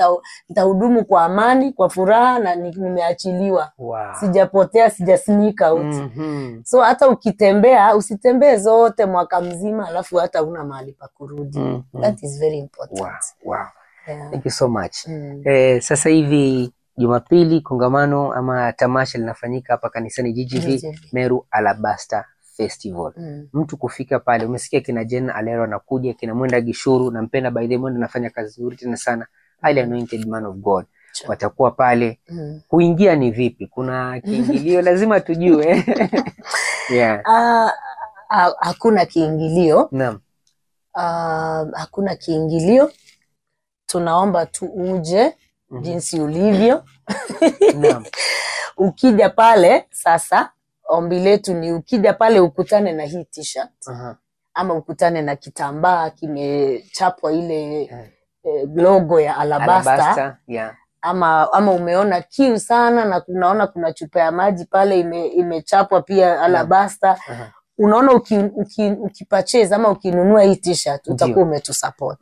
A: nitahudumu kwa amani, kwa furaha na nimeachiliwa. Sijapotea, sija sneak out. So hata ukitembea, usitembee zote mwaka mzima alafu hata una mahali pa kurudi. That is very important. Yeah.
B: Thank you so much.
A: Mm.
B: Sasa hivi Jumapili kongamano ama tamasha linafanyika hapa kanisani GGV,
A: GGV.
B: Meru Alabaster Festival. Mtu kufika pale, umesikia kina Jen Alero anakuja, kina Mwenda Gishuru, nampenda by the way, Mwenda anafanya kazi nzuri tena sana, highly anointed man of God. Watakuwa pale. Kuingia ni vipi? Kuna kiingilio? Lazima tujue. Yeah.
A: Ah, ah, hakuna kiingilio.
B: Naam.
A: Ah, hakuna kiingilio. Tunaomba tu uje jinsi ulivyo. Ukija pale sasa, ombi letu ni ukija pale ukutane na hii t-shirt ama ukutane na kitambaa kimechapwa ile logo ya Alabaster,
B: Alabaster. Yeah.
A: ama umeona kiu sana na unaona kuna chupa ya maji pale imechapwa pia Alabaster. Unaona ukipurchase ama ukinunua hii t-shirt utakuwa umetusupport.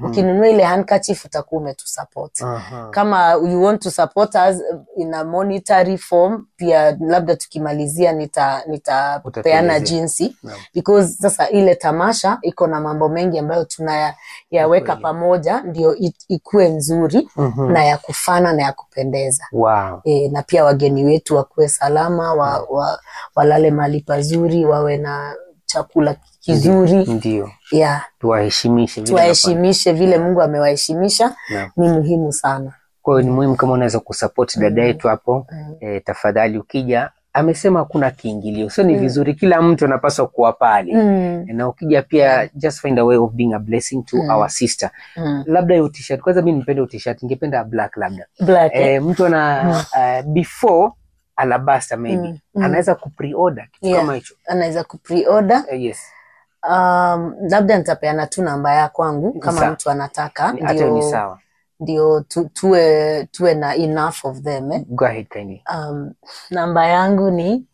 A: Ukinunua ile handkerchief utakuwa umetusupport. Kama you want to support us in a monetary form pia, labda tukimalizia nitapeana
B: Utatuelezea.
A: jinsi,
B: Naam.
A: because sasa ile tamasha iko na mambo mengi ambayo tunayaweka pamoja ndio ikuwe nzuri na ya kufana na ya kupendeza. E, na pia wageni wetu wakuwe salama, walale mahali pazuri, wawe na chakula kizuri. Yeah.
B: Tuwaheshimishe vile
A: Tuwaheshimishe vile Mungu amewaheshimisha.
B: Naam.
A: Ni muhimu sana.
B: Kwa hiyo ni muhimu kama unaweza kusupport dada yetu hapo, tafadhali ukija, amesema kuna kiingilio, so ni vizuri kila mtu anapaswa kuwa pale. Na ukija pia just find a way of being a blessing to our sister. Labda hiyo t-shirt, kwanza mimi nipende hiyo t-shirt, ningependa black labda.
A: Black, eh?
B: Mtu ana before Alabaster maybe anaweza kupre-order kitu kama hicho.
A: Anaweza kupre-order.
B: Yes.
A: Labda nitapeana tu namba ya kwangu kama
B: Sawa.
A: mtu anataka,
B: Hata hiyo ni
A: ndio
B: sawa.
A: Ndio tuwe na enough of them, eh?
B: Go ahead kindly.
A: Namba yangu ni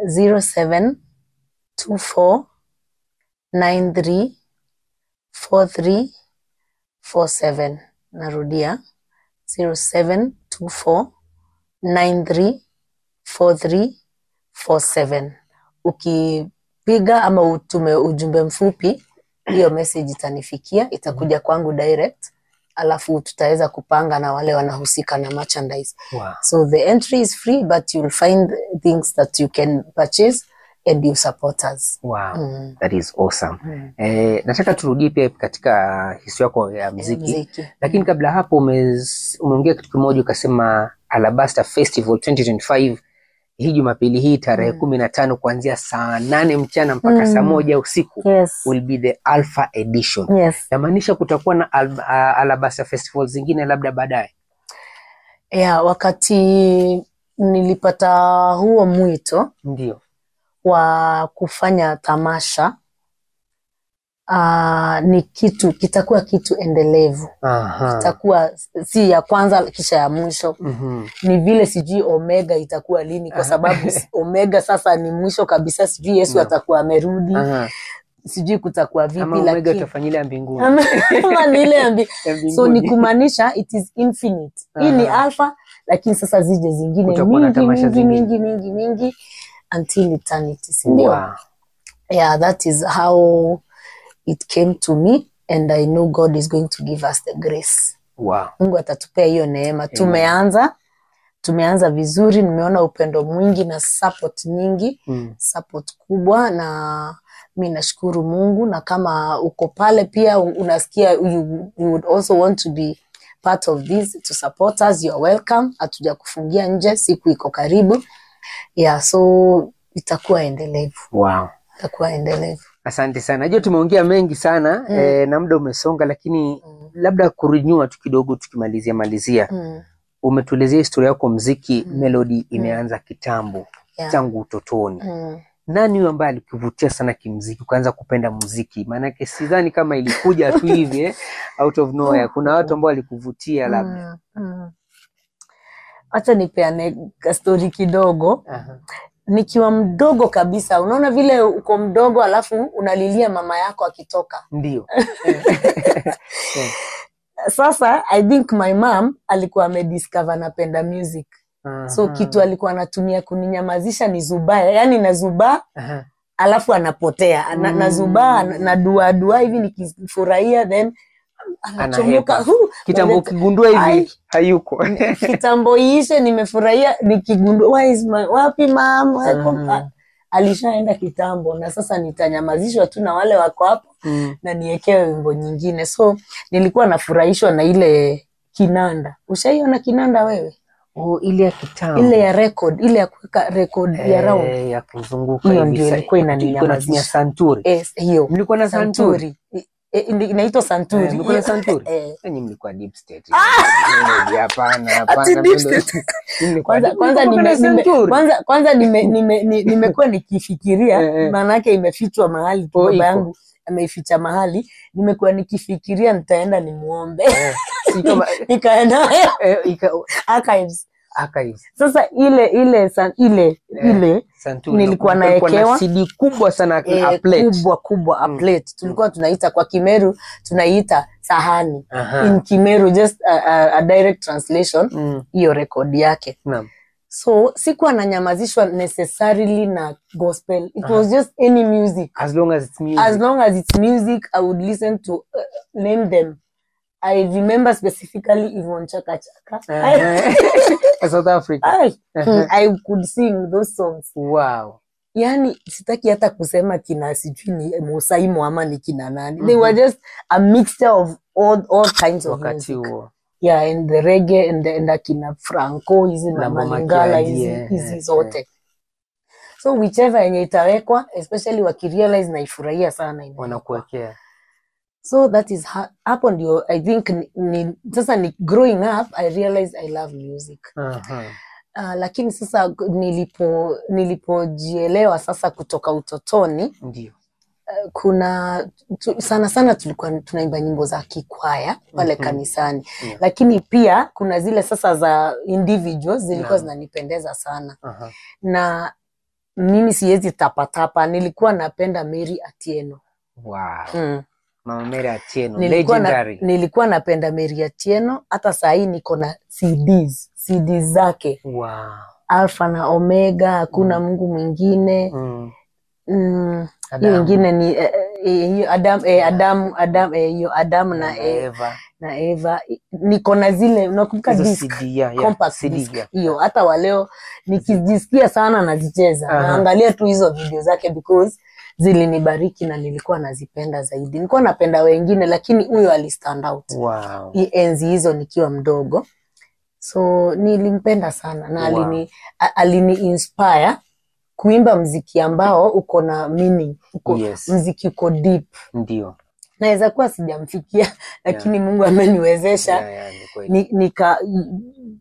A: 0724 93 43 47. Narudia, 0724 93 43 47. Ukipiga ama utume ujumbe mfupi, hiyo message itanifikia, itakuja kwangu direct, alafu tutaweza kupanga na wale wanahusika na merchandise.
B: Wow.
A: So the entry is free, but you'll find things that you can purchase and you support us.
B: Wow.
A: Mm.
B: That is awesome.
A: Mm.
B: Nataka turudie pia katika historia yako ya muziki.
A: Muziki.
B: Lakini kabla hapo umeongea kitu kimoja ukasema Alabaster Festival 2025 hii Jumapili hii tarehe 15 kuanzia saa 8 mchana mpaka saa 1 usiku
A: Yes.
B: will be the Alpha edition.
A: Yes.
B: Namaanisha kutakuwa na Alabaster Festival zingine labda baadaye.
A: Yeah, wakati nilipata huo mwito
B: Ndio.
A: wa kufanya tamasha, ni kitu kitakuwa kitu endelevu. Kitakuwa si ya kwanza kisha ya mwisho. Ni vile sijui Omega itakuwa lini, kwa sababu Omega sasa ni mwisho kabisa, sijui Yesu atakuwa amerudi. Sijui kutakuwa vipi,
B: Ama Omega
A: lakini
B: utafanyilia mbinguni.
A: Ama ni ile ya
B: Ya
A: so ni
B: mbinguni.
A: kumaanisha it is infinite. Hii ni alpha, lakini sasa zije zingine
B: Kutakuwa na
A: mingi,
B: tamasha
A: mingi,
B: zingine.
A: mingi, mingi, mingi until eternity, si ndio?
B: Wow.
A: Yeah, that is how it came to me, and I know God is going to give us the grace.
B: Wow.
A: Mungu atatupea hiyo neema.
B: Amen.
A: Tumeanza vizuri, nimeona upendo mwingi na support nyingi, support kubwa, na mi nashukuru Mungu. Na kama uko pale pia unasikia you would also want to be part of this to support us, you are welcome. Hatujakufungia nje, siku iko karibu. Yeah, so itakuwa endelevu.
B: Wow.
A: Itakuwa endelevu.
B: Asante sana. Najua tumeongea mengi sana na muda umesonga, lakini labda kurenew tu kidogo tukimalizia malizia. Umetuelezea historia yako muziki, Melody imeanza kitambo, tangu utotoni. Nani huyo ambaye alikuvutia sana kimuziki ukaanza kupenda muziki? Maanake sidhani kama ilikuja tu hivi out of nowhere. Kuna watu ambao walikuvutia labda.
A: Acha nipeane story kidogo. Nikiwa mdogo kabisa, unaona vile uko mdogo alafu unalilia mama yako akitoka.
B: Ndio.
A: Sasa I think my mom alikuwa amediscover napenda music. So kitu alikuwa anatumia kuninyamazisha ni zubaa, yani nazubaa alafu anapotea. Nazubaa na dua dua hivi nikifurahia, then anachomoka.
B: Kitambo ukigundua hivi hayuko.
A: Kitambo iishe nimefurahia nikigundua why is my, wapi mom? Alishaenda kitambo, na sasa nitanyamazishwa tu na wale wako hapo na niekewe wimbo nyingine. So nilikuwa nafurahishwa na ile kinanda. Ushaiona kinanda wewe?
B: Oh, ile ya kitambo.
A: Ile ya record, ile ya kuweka record ya round.
B: Ya kuzunguka
A: Hiyo
B: hivi
A: ndio
B: sasa.
A: ilikuwa inaninyamazisha.
B: Ilikuwa inatumia santuri.
A: Yes, hiyo.
B: Mlikuwa na santuri?
A: Santuri. Inaitwa santuri.
B: Mlikuwa na santuri? Yaani mlikuwa deep state. Hapana, hapana.
A: Ati deep state.
B: Mlikuwa
A: Kwanza,
B: deep
A: kwanza
B: state.
A: nime, nime,
B: Santuri.
A: kwanza, kwanza nime, nime, nime, nimekuwa nikifikiria, maana yake imefichwa mahali,
B: Oh,
A: baba
B: iko.
A: yangu ameificha mahali. Nimekuwa nikifikiria nitaenda nimuombe.
B: Si kama,
A: Nikaenda archives.
B: Archives.
A: Sasa ile, ile, san, ile, ile
B: Santuri.
A: nilikuwa
B: Kulikuwa na
A: naekewa.
B: CD kubwa sana, a plate.
A: Kubwa, kubwa, a plate. Tulikuwa tunaita kwa Kimeru, tunaita sahani. In Kimeru, just a direct translation, hiyo record yake. So sikuwa nanyamazishwa necessarily na gospel. It was just any music.
B: As long as it's music.
A: As long as it's music, I would listen to, name them. I remember specifically Yvonne Chaka Chaka.
B: South Africa.
A: I could sing those songs.
B: Wow.
A: Yani sitaki hata kusema kina sijui ni Musaimo ama ni kina nani. They were just a mixture of all kinds of
B: Wakati
A: music.
B: huo.
A: Yeah, and the reggae and the, and akina Franco hizi
B: Na
A: na
B: Mama
A: Malingala
B: Kiadi,
A: hizi zote. So whichever yenye itawekwa, especially wakirealize naifurahia sana inawekwa.
B: Wanakuwekea.
A: So that is hapo ndio I think sasa ni growing up I realized I love music. Lakini sasa nilipojielewa sasa kutoka utotoni,
B: Ndio.
A: Kuna sana sana tulikuwa tunaimba nyimbo za kikwaya pale kanisani.
B: Yeah.
A: Lakini pia kuna zile sasa za individuals zilikuwa zinanipendeza sana. Na mimi siwezi tapatapa, nilikuwa napenda Mary Atieno.
B: Wow. Mama Mary Atieno,
A: Nilikuwa
B: legendary.
A: nilikuwa napenda Mary Atieno, hata saa hii niko na CDs zake.
B: Wow.
A: Alpha na Omega, hakuna Mungu mwingine. Hiyo ingine ni hiyo Adam, Adam, Adam, hiyo Adam na
B: Eva.
A: Na Eva. Niko na zile, unakumbuka disc,
B: CD, yeah,
A: compact
B: CD,
A: disc.
B: Yeah.
A: Hiyo hata wa leo nikijisikia sana nazicheza. Naangalia tu hizo video zake because zilinibariki na nilikuwa nazipenda zaidi. Nilikuwa napenda wengine lakini huyo ali stand out.
B: Wow.
A: Enzi hizo nikiwa mdogo. So nilimpenda sana na alini inspire kuimba mziki ambao uko na meaning, uko mziki uko deep.
B: Ndio.
A: Naweza kuwa sijamfikia lakini Mungu ameniwezesha.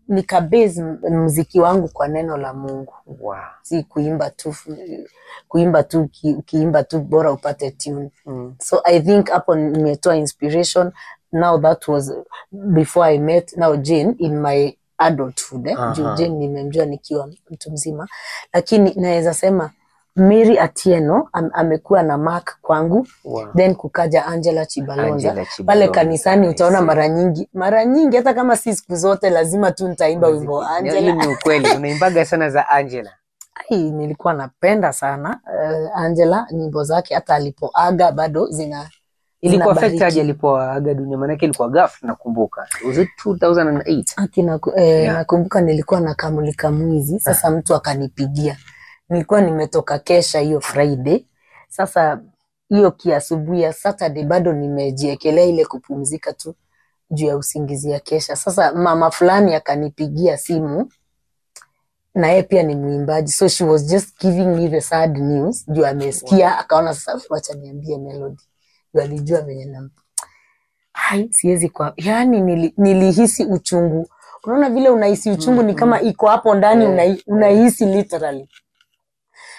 A: Nika base mziki wangu kwa neno la Mungu.
B: Wow.
A: Si kuimba tu, kuimba tu, ukiimba tu bora upate tune. So I think hapo nimetoa inspiration. Now that was before I met now Jane in my adulthood. Jane nimemjua nikiwa mtu mzima. Lakini naweza sema Mary Atieno amekuwa na mark kwangu.
B: Wow.
A: Then kukaja Angela Chibalonza.
B: Angela Chibalonza.
A: Pale kanisani utaona mara nyingi hata kama si siku zote lazima tu nitaimba wimbo Angela.
B: Hiyo ni ukweli, unaimbaga sana za Angela.
A: Ai, nilikuwa napenda sana Angela, nyimbo zake hata alipoaga bado zina
B: ilikuwa affect aje alipoaga dunia, maana yake ilikuwa ghafla nakumbuka. Was it 2008?
A: Nakumbuka nilikuwa na kamulika mwizi, sasa mtu akanipigia. Nilikuwa nimetoka kesha hiyo Friday. Sasa hiyo kiasubuhi ya Saturday bado nimejiekelea ile kupumzika tu juu ya usingizi ya kesha. Sasa mama fulani akanipigia simu na yeye pia ni mwimbaji, so she was just giving me the sad news juu amesikia, akaona sasa wacha niambie Melody. Juu alijua venye na ai siwezi kwa, yani nilihisi uchungu. Unaona vile unahisi uchungu ni kama iko hapo ndani, unahisi literally.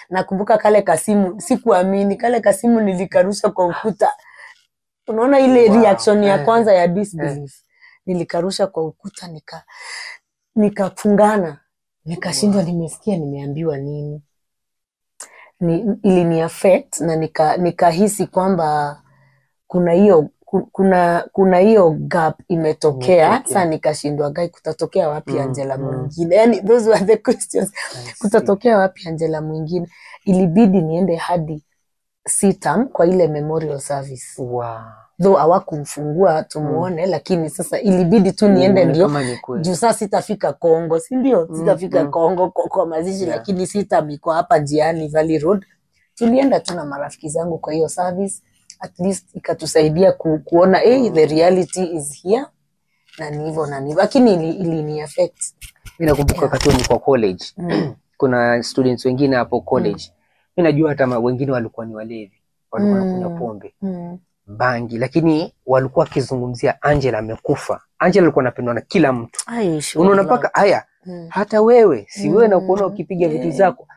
A: Nakumbuka kale kasimu, sikuamini, kale kasimu nilikarusha kwa ukuta. Unaona ile reaction ya kwanza ya disbelief. Nilikarusha kwa ukuta nikafungana. Nikashindwa, nimesikia nimeambiwa nini. Ilini affect na nikahisi kwamba kuna hiyo kuna hiyo gap imetokea. Sasa nikashindwa, gai kutatokea wapi Angela mwingine? Yani those were the questions. Kutatokea wapi Angela mwingine? Ilibidi niende hadi Sitam kwa ile memorial service.
B: Wow.
A: Though hawakumfungua tumuone, lakini sasa ilibidi tu niende ndio. Juu sasa sitafika Kongo, si ndio? Sitafika Kongo kwa mazishi, lakini Sitam iko hapa njiani Valley Road. Tulienda tu na marafiki zangu kwa hiyo service. At least ikatusaidia kuona the reality is here na ni hivyo na ni hivyo, lakini ilini affect.
B: Mimi nakumbuka wakati nilikuwa college, kuna students wengine hapo college, mimi najua hata wengine walikuwa ni walevi, walikuwa wanakunywa pombe, bangi, lakini walikuwa wakizungumzia Angela amekufa. Angela alikuwa anapendwa na kila mtu. Unaona mpaka haya hata wewe si wewe na kuona ukipiga vitu zako,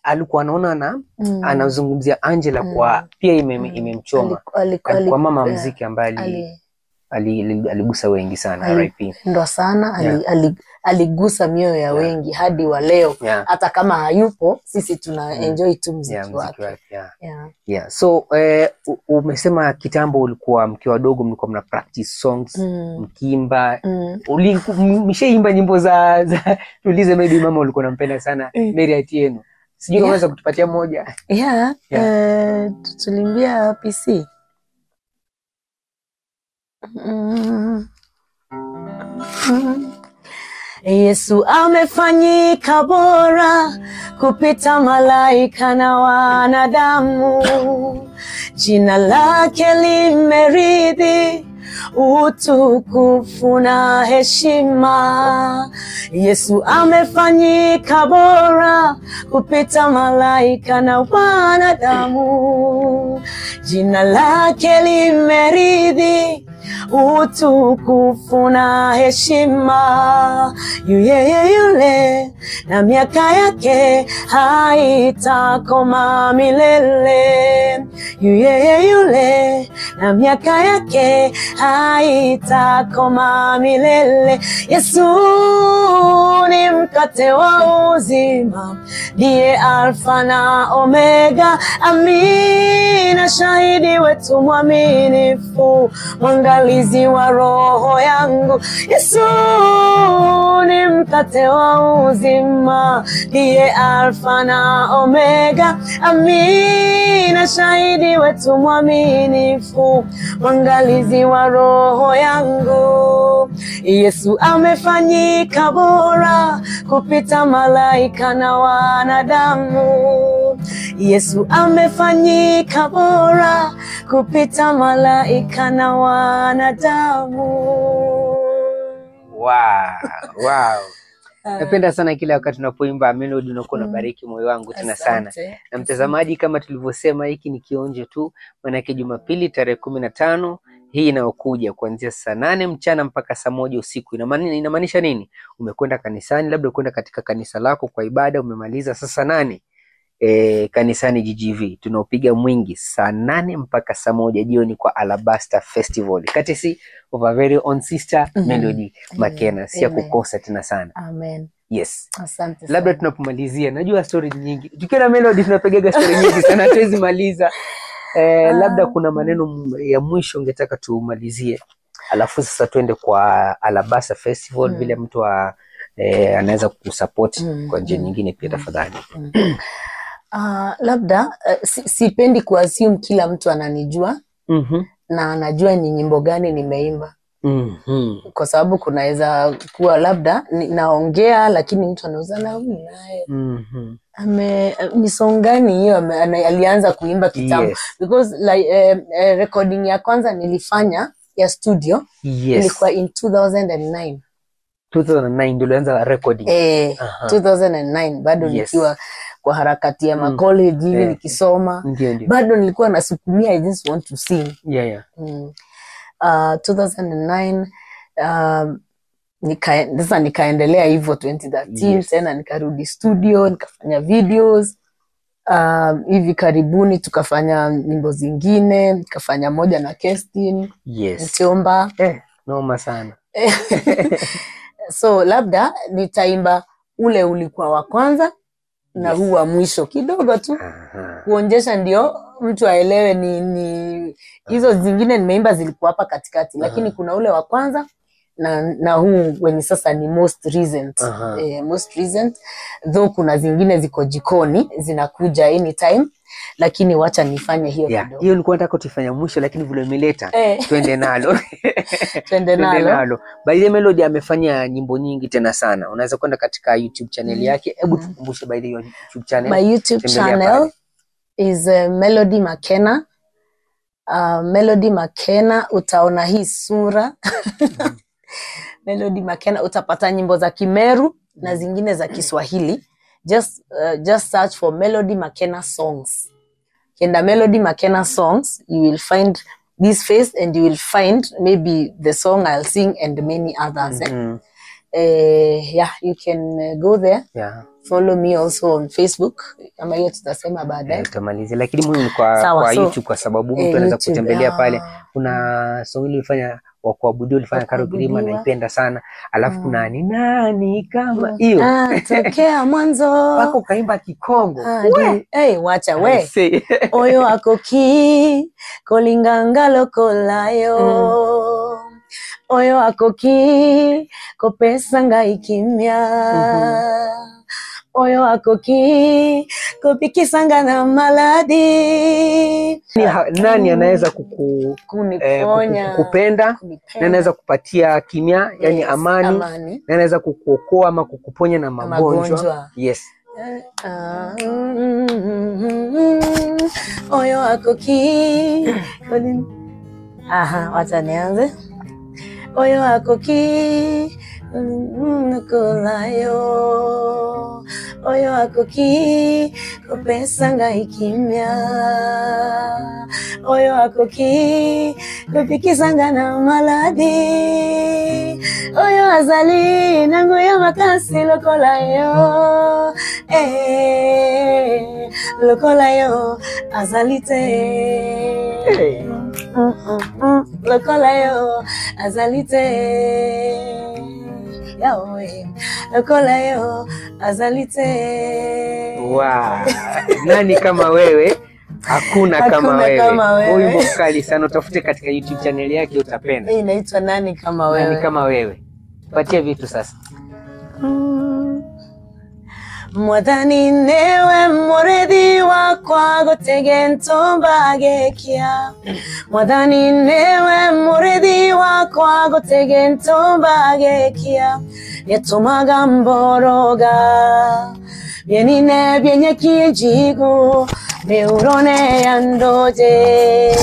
B: alikuwa anaona na anazungumzia Angela kwa pia imemchoma. Alikuwa mama muziki ambaye aligusa wengi sana, RIP.
A: Ndo sana aligusa mioyo ya wengi hadi wa leo. Hata kama hayupo sisi tuna enjoy tu muziki wake.
B: So umesema kitambo ulikuwa mkiwa wadogo mlikuwa mna practice songs, mkiimba. Mshaimba nyimbo za tuulize maybe mama ulikuwa unampenda sana Mary Atieno. Sijui kama unaweza kutupatia moja.
A: Tulimbia PC. Yesu amefanyika bora kupita malaika na wanadamu. Jina lake limeridhi utukufu na heshima. Yesu amefanyika bora kupita malaika na wanadamu. Jina lake limeridhi utukufu na heshima. Yeye yule na miaka yake haitakoma milele. Yeye yule na miaka yake haitakoma milele. Yesu ni mkate wa uzima, ndiye Alfa na Omega. Amina, shahidi wetu mwaminifu, mwangalizi wa roho yangu. Yesu ni mkate wa uzima, ndiye Alfa na Omega. Amina, shahidi wetu mwaminifu, mwangalizi wa roho yangu. Yesu amefanyika bora kupita malaika na wanadamu. Yesu amefanyika bora kupita malaika na wanadamu.
B: Wow, wow. Napenda sana kila wakati unapoimba Melody, unakuwa unabariki moyo wangu tena sana.
A: Asante.
B: Na mtazamaji, kama tulivyosema, hiki ni kionjo tu, maanake Jumapili tarehe 15 hii inayokuja kuanzia saa 8 mchana mpaka saa 1 usiku. Inamaanisha nini? Umekwenda kanisani, labda ukwenda katika kanisa lako kwa ibada, umemaliza saa 8 kanisani GGV tunaopiga mwingi saa 8 mpaka saa 1 jioni kwa Alabaster Festival, courtesy of our very own sister Melody Makena. Si ya kukosa tena sana.
A: Amen.
B: Yes.
A: Asante.
B: Labda tunapomalizia, najua story nyingi tukiwa na Melody tunapigaga story nyingi sana, hatuwezi maliza. Labda kuna maneno ya mwisho ungetaka tumalizie, alafu sasa tuende kwa Alabaster Festival, vile mtu anaweza kusupport kwa njia nyingine pia, tafadhali.
A: Labda sipendi kuassume kila mtu ananijua na anajua ni nyimbo gani nimeimba. Kwa sababu kunaweza kuwa labda naongea lakini mtu anauza na huyu naye ni song gani hiyo alianza kuimba kitambo. Because like, recording ya kwanza nilifanya ya studio ilikuwa in 2009.
B: 2009 ndio ulianza recording.
A: 2009 bado nikiwa kwa harakati ya college hivi nikisoma.
B: Ndio.
A: Bado nilikuwa nasukumia, I just want to sing. 2009 sasa nikaendelea hivyo 2013 tena nikarudi studio nikafanya videos. Hivi karibuni tukafanya nyimbo zingine, nikafanya moja na Kestin Mtiomba.
B: Noma sana.
A: So labda nitaimba ule ulikuwa wa kwanza na huu wa mwisho kidogo tu kuonjesha ndio mtu aelewe ni hizo zingine nimeimba zilikuwa hapa katikati, lakini kuna ule wa kwanza na huu wenye sasa ni most recent. Most recent, though kuna zingine ziko jikoni zinakuja anytime, lakini wacha nifanye hiyo kidogo.
B: Hiyo nilikuwa nataka tuifanye mwisho, lakini vile umeleta twende nalo.
A: Twende nalo.
B: By the way, Melody amefanya nyimbo nyingi tena sana. Unaweza kwenda katika YouTube channel yake. Hebu tukumbushe by the way YouTube channel.
A: My YouTube channel is Melody Makena. Melody Makena, utaona hii sura. Melody Makena, utapata nyimbo za Kimeru na zingine za Kiswahili. Just search for Melody Makena songs. Kenda Melody Makena songs, you will find this face and you will find maybe the song I'll sing and many others. Yeah, you can go there. Follow me also on Facebook. Ama hiyo tutasema baadaye.
B: Tutamalizia, lakini muhimu ni kwa YouTube, kwa sababu mtu anaweza kutembelea pale. Kuna song ile ulifanya wa kuabudu, ulifanya Karo Kirima, naipenda sana. Alafu kuna ni nani kama hiyo.
A: Tokea mwanzo.
B: Wako kaimba Kikongo.
A: Wacha we. Oyo akoki kolinganga lokolayo. Oyo akoki kopesa ngai kimya. Oyo akoki kopikisanga na maladi.
B: Nani anaweza kukupenda? Nani anaweza kupatia kimya, yani amani? Nani anaweza kukuokoa ama kukuponya na magonjwa? Yes.
A: Oyo akoki. Aha, wacha nianze. Oyo akoki nukulayo. Oyo akoki kopesa ngai kimya. Oyo akoki kopikisanga na maladi. Oyo azali na nguya makasi lokola yo. Lokola yo azali te. Lokola yo azalite Yahweh, lokola yo azalite.
B: Wow. Nani kama wewe? Hakuna kama wewe. Huyu mkali sana, utafute katika YouTube channel yake utapenda.
A: Hii inaitwa Nani Kama Wewe.
B: Nani Kama Wewe. Patie vitu sasa.
A: Mwathani newe murethi wakwa gutege ntombagekia. Mwathani newe murethi wakwa gutege ntombagekia. Nĩatũmaga mboroga byenine byenyekie njigu miurone ya ndoje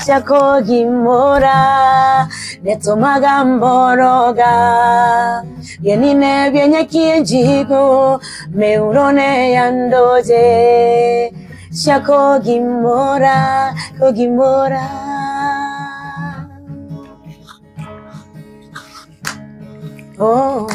A: chakogimora. Nĩatũmaga mboroga byenine byenyekie njigu miurone ya ndoje chakogimora kogimora. Oh,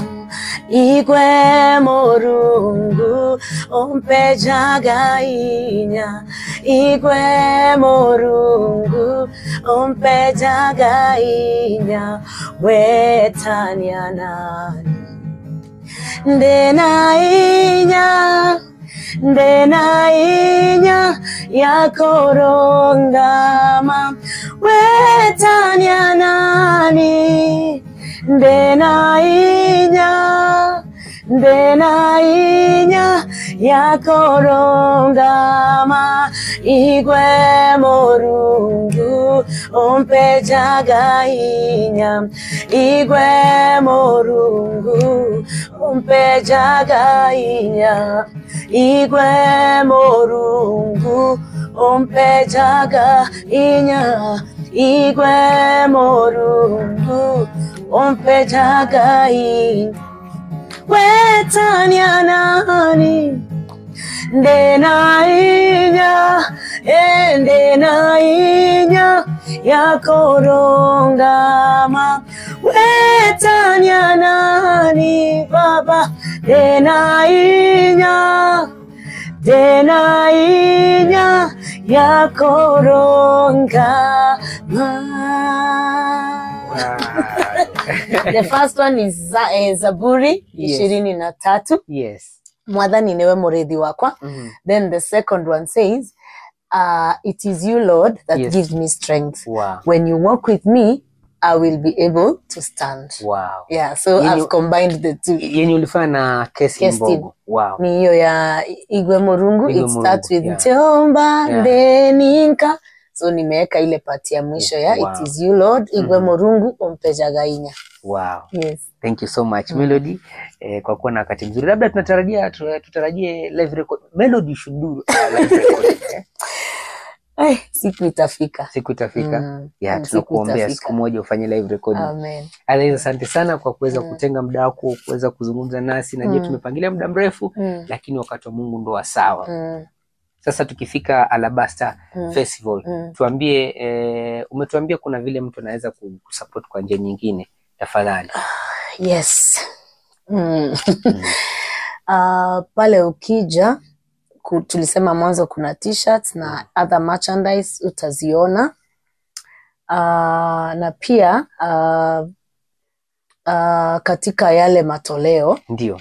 A: Igwe Murungu ompejaga inya. Igwe Murungu ompejaga inya. Wetania nani ndena inya, ndena inya yakorongama. Wetania nani ndena inya, ndena inya yakorongama. Igwe Murungu ompejaga inya. Igwe Murungu ompejaga inya. Igwe Murungu ompejaga inya. Igwe Murungu ompejaga inya. Wetania nani ndena inya, ndena inya yakorongama. Wetania nani baba ndena inya, ndena inya yakorongama. The first one is Zaburi 23.
B: Yes.
A: Mwathani niwe murethi wakwa. Then the second one says, it is you, Lord, that gives me strength.
B: Wow.
A: When you walk with me, I will be able to stand.
B: Wow.
A: Yeah, so I've combined the two.
B: Yenye ulifanya na Kesi Mbogo. Wow.
A: Ni hiyo ya Igwe Murungu. It starts with Nteomba, Ndeninka. So nimeweka ile part ya mwisho ya It is you, Lord, Igwe Murungu ompejaga inya.
B: Wow.
A: Yes.
B: Thank you so much Melody, kwa kuwa na wakati mzuri. Labda tunatarajia tutarajie live record. Melody should do live record.
A: Siku itafika.
B: Siku itafika. Yeah, tunakuombea siku moja ufanye live recording.
A: Amen.
B: Asante sana kwa kuweza kutenga muda wako kuweza kuzungumza nasi. Najua tumepangilia muda mrefu, lakini wakati wa Mungu ndo sawa. Sasa tukifika Alabaster Festival, tuambie, umetuambia kuna vile mtu anaweza kusupport kwa njia nyingine, tafadhali.
A: Yes. Pale ukija, tulisema mwanzo kuna t-shirts na other merchandise utaziona. Na pia katika yale matoleo.
B: Ndio.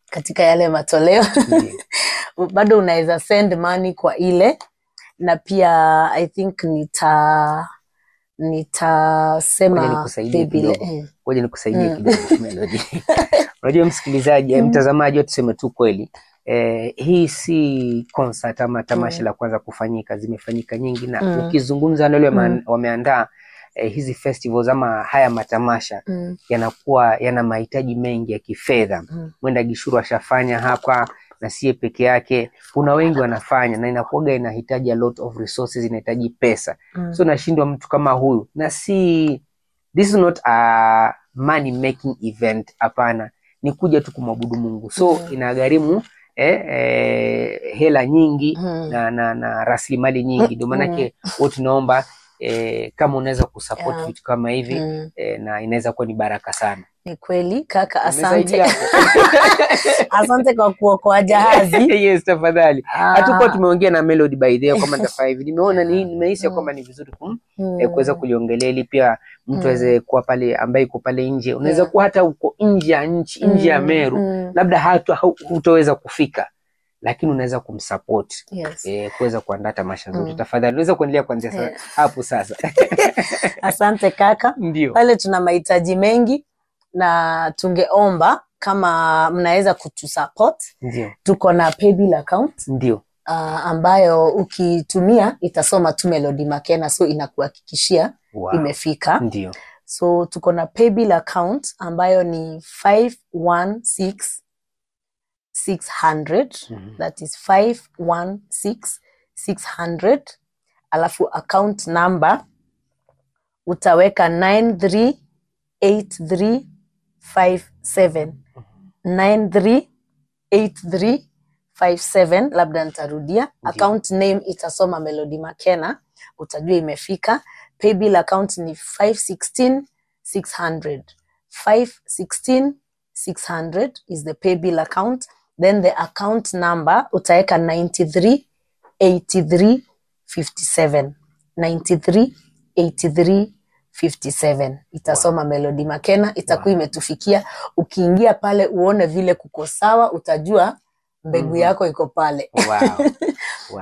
A: Katika yale matoleo. Bado unaweza send money kwa ile. Na pia I think nitasema
B: ngoja nikusaidie kidogo Melody. Unajua msikilizaji, mtazamaji, tuseme tu kweli, hii si concert ama tamasha la kwanza kufanyika, zimefanyika nyingi na ukizungumza na wale wameandaa hizi festivals ama haya matamasha yanakuwa yana mahitaji mengi ya kifedha. Mwenda Gishuru ashafanya hapa na siye peke yake, kuna wengi wanafanya na inakuwa inahitaji a lot of resources, inahitaji pesa. So nashindwa mtu kama huyu, na si this is not a money making event, hapana, ni kuja tu kumwabudu Mungu. So inagharimu hela nyingi na rasilimali nyingi. Ndio maana yake wote tunaomba kama unaweza kusupport vitu kama hivi, na inaweza kuwa ni baraka sana.
A: Ni kweli kaka, asante. Asante kwa kuokoa jahazi.
B: Yes, tafadhali. Hatukuwa tumeongea na Melody by the way kama nitafanya hivi. Nimeona ni nimehisi kwamba ni vizuri Kuweza kuliongelea ili pia mtu aweze kuwa pale ambaye iko pale nje. Unaweza kuwa hata uko nje ya nchi, nje ya Meru, labda hata hutoweza kufika, lakini unaweza kumsupport kuweza kuandaa tamasha nzuri. Tafadhali unaweza kuendelea kuanzia hapo sasa.
A: Asante kaka.
B: Ndio.
A: Pale tuna mahitaji mengi na tungeomba kama mnaweza kutusupport.
B: Ndio.
A: Tuko na paybill account.
B: Ndio.
A: Ambayo ukitumia itasoma tu Melody Makena, so inakuhakikishia imefika.
B: Ndio.
A: So tuko na paybill account ambayo ni 516 600. That is 516 600. Alafu account number utaweka 938357. 938357, labda nitarudia. Account name itasoma Melody Makena, utajua imefika. Paybill account ni 516 600. 516 600 is the paybill account. Then the account number utaweka 93 83 57. 93 83 57 itasoma Melody Makena, itakuwa imetufikia. Ukiingia pale uone vile kuko sawa, utajua mbegu yako iko pale.
B: Wow.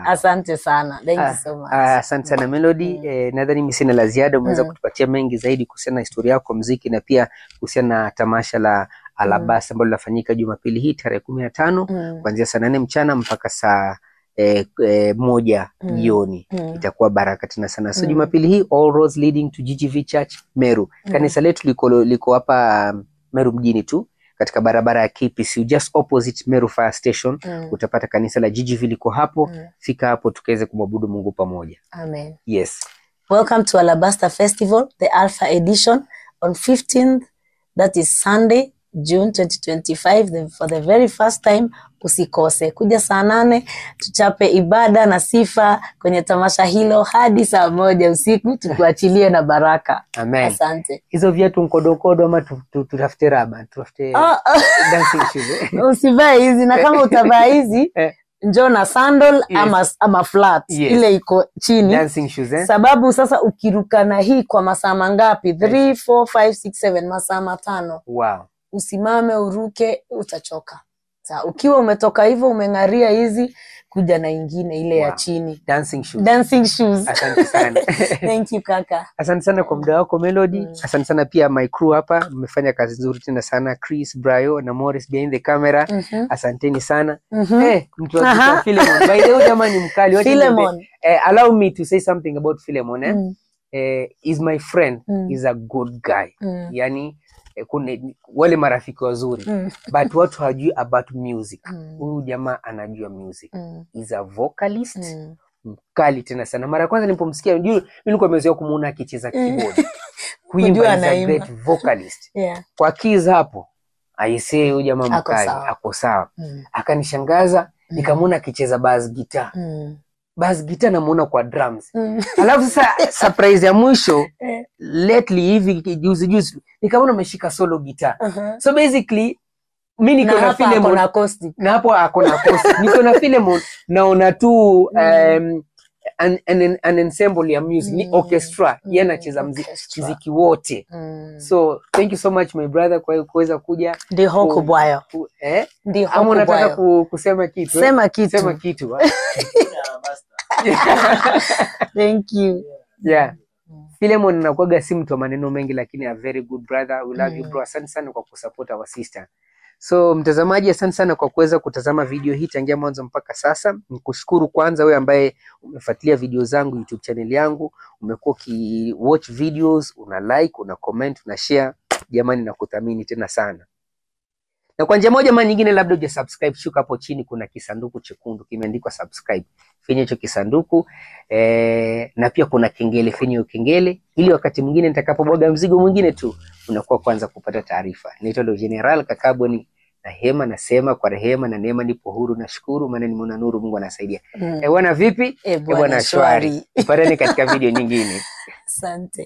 A: Asante sana. Thank you so much.
B: Asante sana Melody. Nadhani mimi sina la ziada, umeweza kutupatia mengi zaidi kuhusiana na historia yako muziki na pia kuhusiana na tamasha la Alabasta ambalo linafanyika Jumapili hii tarehe 15 kuanzia saa 8 mchana mpaka saa 1 jioni. Itakuwa baraka tena sana. So Jumapili hii, all roads leading to GGV Church Meru. Kanisa letu liko hapa Meru mjini tu, katika barabara ya KPC, just opposite Meru Fire Station. Utapata kanisa la GGV liko hapo. Fika hapo tukaweze kumwabudu Mungu pamoja.
A: Amen.
B: Yes.
A: Welcome to Alabaster Festival, the Alpha edition on 15th, that is Sunday, June 2025, for the very first time. Usikose kuja saa 8 tuchape ibada na sifa kwenye tamasha hilo hadi saa 1 usiku, tukuachilie na baraka.
B: Amen.
A: Asante.
B: Hizo viatu mkodokodo ama tutafute raba, tutafute dancing shoes.
A: Usivae hizi, na kama utavaa hizi njoo na sandal ama flat ile iko chini.
B: Dancing shoes,
A: Sababu sasa ukiruka na hii kwa masaa mangapi? 3 4 5 6 7, masaa 5.
B: Wow.
A: Usimame uruke, utachoka. Sasa ukiwa umetoka hivyo umeng'aria hizi, kuja na ingine ile ya chini.
B: Dancing shoes.
A: Dancing shoes.
B: Asante sana.
A: Thank you kaka.
B: Asante sana kwa muda wako Melody. Asante sana pia my crew hapa, mmefanya kazi nzuri tena sana, Chris, Brayo na Morris behind the camera. Asanteni sana. Mtu wa Philemon. By the way, jamani mkali,
A: Philemon.
B: Allow me to say something about Philemon. Is my friend, is a good guy. Yani kuna wale marafiki wazuri, but watu hawajui about music. Huyu jamaa anajua music. Is a vocalist mkali tena sana. Mara kwanza nilipomsikia, mimi nilikuwa nimezoea kumuona akicheza keyboard. Kuimba, is a great vocalist. Kwa keys hapo, aisee, huyu jamaa mkali, ako sawa. Akanishangaza, nikamuona akicheza bass guitar. Bass guitar namuona kwa drums. Alafu sasa surprise ya mwisho lately hivi juzi nikaona ameshika solo guitar. So basically mimi niko na Philemon na hapo ako na acoustic. Niko na Philemon naona tu an ensemble ya music, ni orchestra. Yeye anacheza muziki wote. So thank you so much my brother kwa kuweza kuja.
A: Ndio hoko bwayo. Ndio hoko bwayo.
B: Unataka kusema kitu?
A: Sema kitu.
B: Sema kitu.
A: Thank you.
B: Yeah. Philemon anakuwaga si mtu wa maneno mengi, lakini a very good brother. We love you bro. Asante sana kwa kusupport our sister. So mtazamaji, asante sana kwa kuweza kutazama video hii tangia mwanzo mpaka sasa. Nikushukuru kwanza wewe ambaye umefuatilia video zangu YouTube channel yangu, umekuwa uki watch videos, una like, una comment, una share. Jamani, nakuthamini tena sana. Na kwa njia moja ama nyingine, labda hujasubscribe, shuka hapo chini kuna kisanduku chekundu kimeandikwa subscribe. Finya hicho kisanduku, na pia kuna kengele, finya hiyo kengele ili wakati mwingine nitakapobwaga mzigo mwingine tu unakuwa kwanza kupata taarifa. Naitwa Le General Kakaboni na hema, nasema kwa rehema na neema nipo huru, nashukuru maana nimeona nuru, Mungu anasaidia. Bwana vipi?
A: Bwana shwari.
B: Tupatane katika video nyingine.
A: Asante.